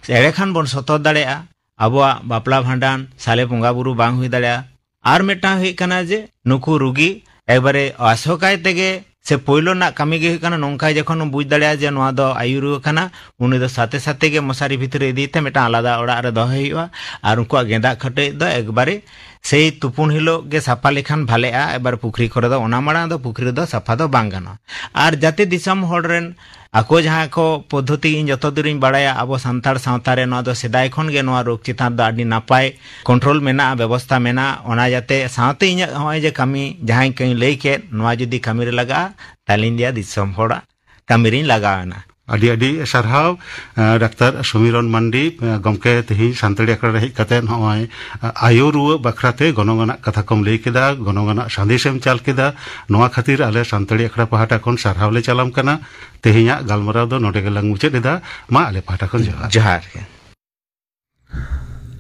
ᱮᱲᱮ ᱠᱷᱟᱱ ᱵᱚᱱ ᱥᱚᱛᱚᱨ ᱫᱟᱲᱮᱭᱟᱜᱼᱟ᱾ ᱟᱵᱚᱣᱟᱜ ᱵᱟᱯᱞᱟ ᱵᱷᱟᱸᱰᱟᱱ ᱥᱟᱞᱮ ᱵᱚᱸᱜᱟ ᱵᱩᱨᱩ ᱵᱟᱝ ᱦᱩᱭ ᱫᱟᱲᱮᱭᱟᱜᱼᱟ᱾ ᱟᱨ ᱢᱤᱫᱴᱟᱝ ᱦᱩᱭᱩᱜ ᱠᱟᱱᱟ ᱡᱮ ᱱᱩᱠᱩ ᱨᱩᱜᱤ ᱮᱠᱵᱟᱨᱮ ᱟᱥᱚᱠᱟᱭ ᱛᱮᱜᱮ ᱥᱮ ᱯᱳᱭᱞᱳ ᱨᱮᱱᱟᱜ ᱠᱟᱹᱢᱤ ᱜᱮ ᱦᱩᱭᱩᱜ ᱠᱟᱱᱟ, ᱱᱚᱝᱠᱟ ᱡᱚᱠᱷᱚᱱ ᱵᱩᱡᱽ ᱫᱟᱲᱮᱭᱟᱜᱼᱟ ᱡᱮ ᱱᱚᱣᱟ ᱫᱚ ᱟᱭᱩ ᱨᱩᱣᱟᱹ ᱠᱟᱱᱟ, ᱩᱱᱤ ᱫᱚ ᱥᱟᱛᱮ ᱥᱟᱛᱮ ᱜᱮ ᱢᱚᱥᱟᱨᱤ ᱵᱷᱤᱛᱨᱤ ᱤᱫᱤᱭᱮ ᱛᱮ ᱢᱤᱫᱴᱟᱝ ᱟᱞᱟᱫᱟ ᱚᱲᱟᱜ ᱨᱮ ᱫᱚᱦᱚᱭ ᱦᱩᱭᱩᱜᱼᱟ᱾ ᱟᱨ ᱩᱱᱠᱩᱣᱟᱜ ᱜᱮᱸᱫᱟᱜ ᱠᱷᱟᱹᱴᱟᱹᱭ ᱫᱚ ᱮᱠᱵᱟᱨᱮ ᱥᱮᱭ ᱛᱩᱯᱩᱱ ᱦᱤᱞᱳᱜ ᱜᱮ ᱥᱟᱯᱷᱟ ᱞᱮᱠᱷᱟᱱ ᱵᱷᱟᱞᱮᱜᱼᱟ᱾ ᱮᱵᱟᱨ ᱯᱩᱠᱷᱨᱤ ᱠᱚᱨᱮ ᱫᱚ, ᱚᱱᱟ ᱢᱟᱲᱟᱝ ᱫᱚ ᱯᱩᱠᱷᱨᱤ ᱨᱮᱫᱚ ᱥᱟᱯᱷᱟ ᱫᱚ ᱵᱟᱝ ᱜᱟᱱᱚᱜᱼᱟ᱾ ᱟᱨ ᱡᱟᱛᱮ ᱫᱤᱥᱚᱢ ᱦᱚᱲ ᱨᱮᱱ ᱟᱠᱚ ᱡᱟᱦᱟᱸ ᱠᱚ ᱯᱚᱫᱽᱫᱷᱚᱛᱤ ᱤᱧ ᱡᱚᱛᱚ ᱫᱩᱨᱤᱧ ᱵᱟᱲᱟᱭᱟ, ᱟᱵᱚ ᱥᱟᱱᱛᱟᱲ ᱥᱟᱶᱛᱟ ᱨᱮ ᱱᱚᱣᱟ ᱫᱚ ᱥᱮᱫᱟᱭ ᱠᱷᱚᱱ ᱜᱮ ᱱᱚᱣᱟ ᱨᱳᱜᱽ ᱪᱮᱛᱟᱱ ᱫᱚ ᱟᱹᱰᱤ ᱱᱟᱯᱟᱭ ᱠᱚᱱᱴᱨᱳᱞ ᱢᱮᱱᱟᱜᱼᱟ, ᱵᱮᱵᱚᱥᱛᱷᱟ ᱢᱮᱱᱟᱜᱼᱟ᱾ ᱚᱱᱟ ᱡᱟᱛᱮ ᱥᱟᱶᱛᱮ ᱤᱧᱟᱹᱜ ᱱᱚᱜᱼᱚᱭ ᱡᱮ ᱠᱟᱹᱢᱤ ᱡᱟᱦᱟᱸᱧ ᱠᱟᱹᱧ ᱞᱟᱹᱭ ᱠᱮᱫ, ᱱᱚᱣᱟ ᱡᱩᱫᱤ ᱠᱟᱹᱢᱤ ᱨᱮ ᱞᱟᱜᱟᱜᱼᱟ, ᱛᱟᱦᱞᱮᱧ ᱞᱟᱹᱭᱟ ᱫᱤᱥᱚᱢ ᱦᱚᱲᱟᱜ ᱠᱟᱹᱢᱤ ᱨᱤᱧ ᱞᱟᱜᱟᱣ ᱮᱱᱟ᱾ ᱟᱹᱰᱤ ᱟᱹᱰᱤ ᱥᱟᱨᱦᱟᱣ, ᱟᱸ, ᱰᱟᱠᱛᱟᱨ ᱥᱚᱢᱤᱨᱚᱱ ᱢᱟᱱᱰᱤ, ᱟᱸ, ᱜᱚᱢᱠᱮ, ᱛᱮᱦᱮᱧ ᱥᱟᱱᱛᱟᱲᱤ ᱟᱠᱷᱲᱟ ᱨᱮ ᱦᱮᱡ ᱠᱟᱛᱮ ᱱᱚᱜᱼᱚᱭ, ᱟᱸ, ᱟᱭᱳ ᱨᱩᱣᱟᱹ ᱵᱟᱠᱷᱨᱟ ᱛᱮ ᱜᱚᱱᱚᱝ ᱟᱱᱟᱜ ᱠᱟᱛᱷᱟ ᱠᱚᱢ ᱞᱟᱹᱭ ᱠᱮᱫᱟ, ᱜᱚᱱᱚᱝ ᱟᱱᱟᱜ ᱥᱟᱸᱫᱮᱥᱮᱢ ᱪᱟᱞ ᱠᱮᱫᱟ᱾ ᱱᱚᱣᱟ ᱠᱷᱟᱹᱛᱤᱨ ᱟᱞᱮ ᱥᱟᱱᱛᱟᱲᱤ ᱟᱠᱷᱲᱟ ᱯᱟᱦᱴᱟ ᱠᱷᱚᱱ ᱥᱟᱨᱦᱟᱣ ᱞᱮ ᱪᱟᱞᱟᱢ ᱠᱟᱱᱟ᱾ ᱛᱮᱦᱮᱧᱟᱜ ᱜᱟᱞᱢᱟᱨᱟᱣ ᱫᱚ ᱱᱚᱰᱮ ᱜᱮᱞᱟᱝ ᱢᱩᱪᱟᱹᱫ ᱮᱫᱟ᱾ ᱢᱟ, ᱟᱞᱮ ᱯᱟᱦᱴᱟ ᱠᱷᱚᱱ ᱡᱚᱦᱟᱨ᱾ ᱡᱚᱦᱟᱨ ᱜᱮ᱾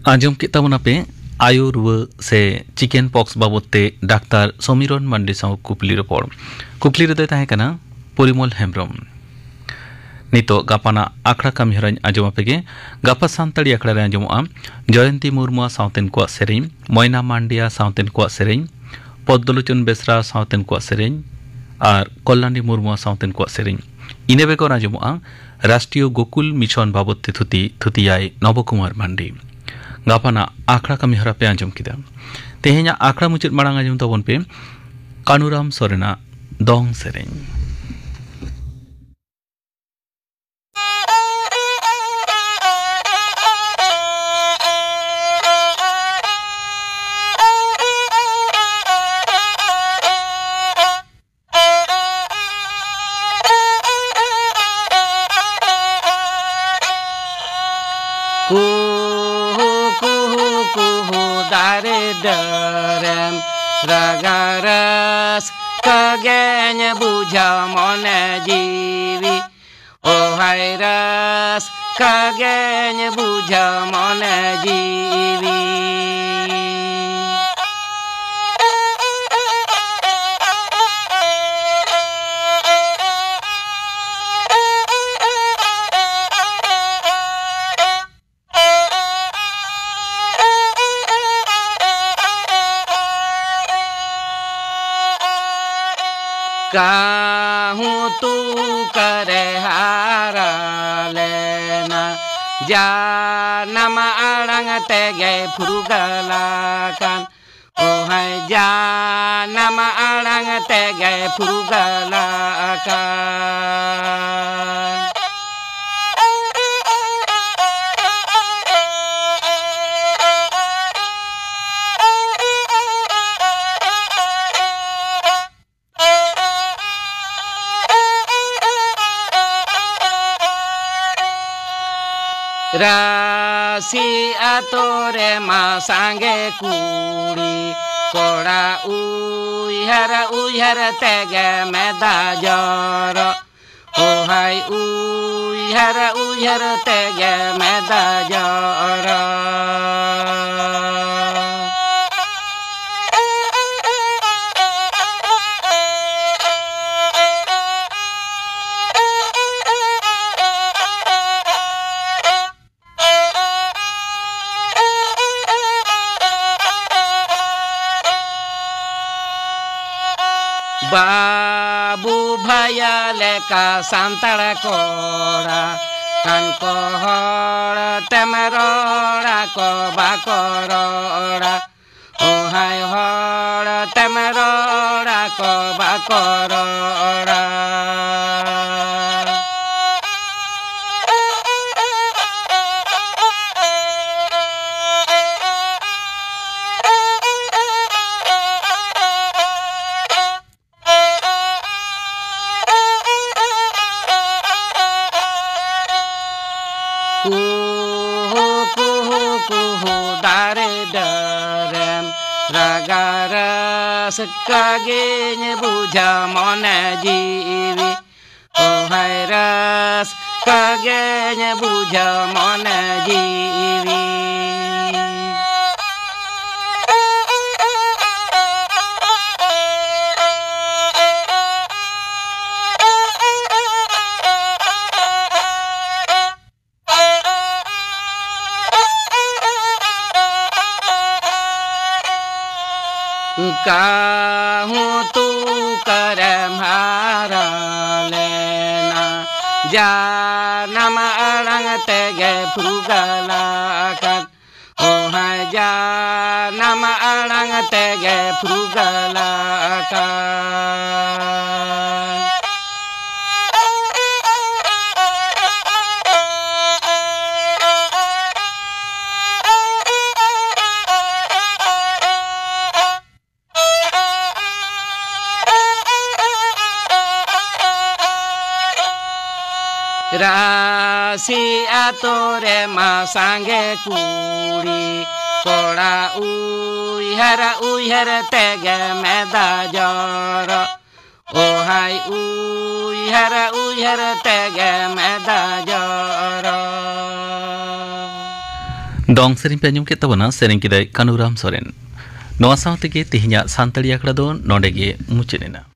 ᱟᱸᱡᱚᱢ ᱠᱮᱫ ᱛᱟᱵᱚᱱᱟᱯᱮ ᱟᱭᱳ ᱨᱩᱣᱟᱹ ᱥᱮ ᱪᱤᱠᱮᱱ ᱯᱚᱠᱥ ᱵᱟᱵᱚᱫ ᱛᱮ ᱰᱟᱠᱛᱟᱨ ᱥᱚᱢᱤᱨᱚᱱ ᱢᱟᱱᱰᱤ ᱥᱟᱶ ᱠᱩᱠᱞᱤ ᱨᱚᱯᱚᱲ᱾ ᱠᱩᱠᱞᱤ ᱨᱮᱫᱚᱭ ᱛᱟᱦᱮᱸ ᱠᱟᱱᱟ ᱯᱚᱨᱤᱢᱚᱞ ᱦᱮᱢᱵᱨᱚᱢ᱾ ᱱᱤᱛᱚᱜ ᱜᱟᱯᱟᱱᱟᱜ ᱟᱠᱷᱲᱟ ᱠᱟᱹᱢᱤᱦᱚᱨᱟᱧ ᱟᱸᱡᱚᱢ ᱟᱯᱮᱜᱮ᱾ ᱜᱟᱯᱟ ᱥᱟᱱᱛᱟᱲᱤ ᱟᱠᱷᱲᱟ ᱨᱮ ᱟᱸᱡᱚᱢᱚᱜᱼᱟ ᱡᱚᱭᱚᱱᱛᱤ ᱢᱩᱨᱢᱩᱣᱟᱜ ᱥᱟᱶᱛᱮᱱ ᱠᱚᱣᱟᱜ ᱥᱮᱨᱮᱧ, ᱢᱚᱭᱱᱟ ᱢᱟᱱᱰᱤᱭᱟ ᱥᱟᱶᱛᱮᱱ ᱠᱚᱣᱟᱜ ᱥᱮᱨᱮᱧ, ᱯᱚᱫᱽᱫᱚᱞᱳᱪᱚᱱ ᱵᱮᱥᱨᱟ ᱥᱟᱶᱛᱮᱱ ᱠᱚᱣᱟᱜ ᱥᱮᱨᱮᱧ ᱟᱨ ᱠᱚᱞᱞᱟᱱᱤ ᱢᱩᱨᱢᱩᱣᱟᱜ ᱥᱟᱶᱛᱮᱱ ᱠᱚᱣᱟᱜ ᱥᱮᱨᱮᱧ᱾ ᱤᱱᱟᱹ ᱵᱮᱜᱚᱨ ᱟᱸᱡᱚᱢᱚᱜᱼᱟ ᱨᱟᱥᱴᱨᱤᱭᱚ ᱜᱳᱠᱩᱞ ᱢᱤᱥᱚᱱ ᱵᱟᱵᱚᱫ ᱛᱮ ᱛᱷᱩᱛᱤ, ᱛᱷᱩᱛᱤᱭᱟᱭ ᱱᱚᱵᱚᱠᱩᱢᱟᱨ ᱢᱟᱱᱰᱤ᱾ ᱜᱟᱯᱟᱱᱟᱜ ᱟᱠᱷᱲᱟ ᱠᱟᱹᱢᱤᱦᱚᱨᱟ ᱯᱮ ᱟᱸᱡᱚᱢ ᱠᱮᱫᱟ᱾ ᱛᱮᱦᱮᱧᱟᱜ ᱟᱠᱷᱲᱟ ᱢᱩᱪᱟᱹᱫ ᱢᱟᱲᱟᱝ ᱟᱸᱡᱚᱢ ᱛᱟᱵᱚᱱ ᱯᱮ ᱠᱟᱱᱩᱨᱟᱢ ᱥᱚᱨᱮᱱᱟᱜ ᱫᱚᱝ ᱥᱮᱨᱮᱧ᱾ ᱠᱩᱦᱩ ᱠᱩᱦᱩ ᱠᱩᱦᱩ ᱫᱟᱨᱮ ᱰᱟᱹᱨᱮᱢ ᱨᱟᱜᱟ, ᱨᱟᱹᱥᱠᱟᱹ ᱜᱮᱧ ᱵᱩᱡᱷᱟᱹᱣ ᱢᱚᱱᱮ ᱡᱤᱣᱤ᱾ ᱳ ᱦᱟᱭ, ᱨᱟᱹᱥᱠᱟᱹ ᱜᱮᱧ ᱵᱩᱡᱷᱟᱹᱣ ᱢᱚᱱᱮ ᱡᱤᱣᱤ᱾ ᱠᱟᱹᱦᱩ ᱛᱩᱠᱟᱹ ᱨᱮ ᱦᱟᱨᱟ ᱞᱮᱱᱟ, ᱡᱟᱱᱟᱢ ᱟᱲᱟᱝ ᱛᱮᱜᱮ ᱯᱷᱩᱨᱜᱟᱹᱞ ᱟᱠᱟᱱ᱾ ᱳ ᱦᱟᱭ, ᱡᱟᱱᱟᱢ ᱟᱲᱟᱝ ᱛᱮᱜᱮ ᱯᱷᱩᱨᱜᱟᱹᱞ ᱟᱠᱟᱱ᱾ ᱨᱟᱹᱥᱤ ᱟᱛᱳ ᱨᱮᱢᱟ ᱥᱟᱸᱜᱮ ᱠᱩᱲᱤ ᱠᱚᱲᱟ, ᱩᱭᱦᱟᱹᱨ ᱩᱭᱦᱟᱹᱨ ᱛᱮᱜᱮ ᱢᱮᱫ ᱫᱟᱜ ᱡᱚᱨᱚᱜ᱾ ᱳ ᱦᱟᱭ, ᱩᱭᱦᱟᱹᱨ ᱩᱭᱦᱟᱹᱨ ᱛᱮᱜᱮ ᱢᱮᱫ ᱫᱟᱜ ᱡᱚᱨᱚᱜ᱾ ᱵᱟᱹᱵᱩ ᱵᱷᱟᱭᱟ ᱞᱮᱠᱟ ᱥᱟᱱᱛᱟᱲ ᱠᱚᱲᱟ, ᱠᱟᱱ ᱠᱚ ᱦᱚᱲ ᱛᱮᱢ ᱨᱚᱲᱟ ᱠᱚ ᱵᱟᱠᱚ ᱨᱚᱲᱟ᱾ ᱳ ᱦᱟᱭ, ᱦᱚᱲ ᱛᱮᱢ ᱨᱚᱲᱟ ᱠᱚ ᱵᱟᱠᱚ ᱨᱚᱲᱟ᱾ ᱠᱩᱦᱩ ᱠᱩᱦᱩ ᱠᱩᱦᱩ ᱫᱟᱨᱮ ᱰᱟᱹᱨᱮᱢ ᱨᱟᱜᱟ, ᱨᱟᱹᱥᱠᱟᱹ ᱜᱤᱧ ᱵᱩᱡᱷᱟᱹ ᱢᱚᱱᱮ ᱡᱤᱣᱤ᱾ ᱳ ᱦᱟᱭ, ᱨᱟᱹᱥᱠᱟᱹ ᱜᱮᱧ ᱵᱩᱡᱷᱟᱹ ᱢᱚᱱᱮ ᱡᱤᱣᱤ᱾ ᱠᱟᱹᱦᱩ ᱛᱩ ᱚᱠᱟᱨᱮᱢ ᱦᱟᱨᱟ ᱞᱮᱱᱟ? ᱡᱟᱱᱟᱢ ᱟᱲᱟᱝ ᱛᱮᱜᱮ ᱯᱷᱩᱨᱜᱟᱹᱞ ᱟᱠᱟᱱ᱾ ᱚ ᱦᱟᱭ, ᱡᱟᱱᱟᱢ ᱟᱲᱟᱝ ᱛᱮᱜᱮ ᱯᱷᱩᱨᱜᱟᱹᱞ ᱟᱠᱟᱱ᱾ ᱨᱟᱥᱤ ᱟᱛᱳ ᱨᱮᱢᱟ ᱥᱟᱸᱜᱮ ᱠᱩᱲᱤ ᱠᱚᱲᱟ, ᱩᱭᱦᱟᱹᱨ ᱩᱭᱦᱟᱹᱨ ᱛᱮᱜᱮ ᱢᱮᱫ ᱡᱚᱨᱚ᱾ ᱚ ᱦᱟᱭ, ᱩᱭᱦᱟᱹᱨ ᱩᱭᱦᱟᱹᱨ ᱛᱮᱜᱮ ᱢᱮᱫ ᱡᱚᱨᱚ᱾ ᱫᱚᱝ ᱥᱮᱨᱮᱧ ᱯᱮ ᱟᱸᱡᱚᱢ ᱠᱮᱫ ᱛᱟᱵᱚᱱᱟ, ᱥᱮᱨᱮᱧ ᱠᱮᱫᱟᱭ ᱠᱟᱱᱩᱨᱟᱢ ᱥᱚᱨᱮᱱ᱾ ᱱᱚᱣᱟ ᱥᱟᱶ ᱛᱮᱜᱮ ᱛᱮᱦᱮᱧᱟᱜ ᱥᱟᱱᱛᱟᱲᱤ ᱟᱠᱷᱲᱟ ᱫᱚ ᱱᱚᱰᱮ ᱜᱮ ᱢᱩᱪᱟᱹᱫ ᱮᱱᱟ᱾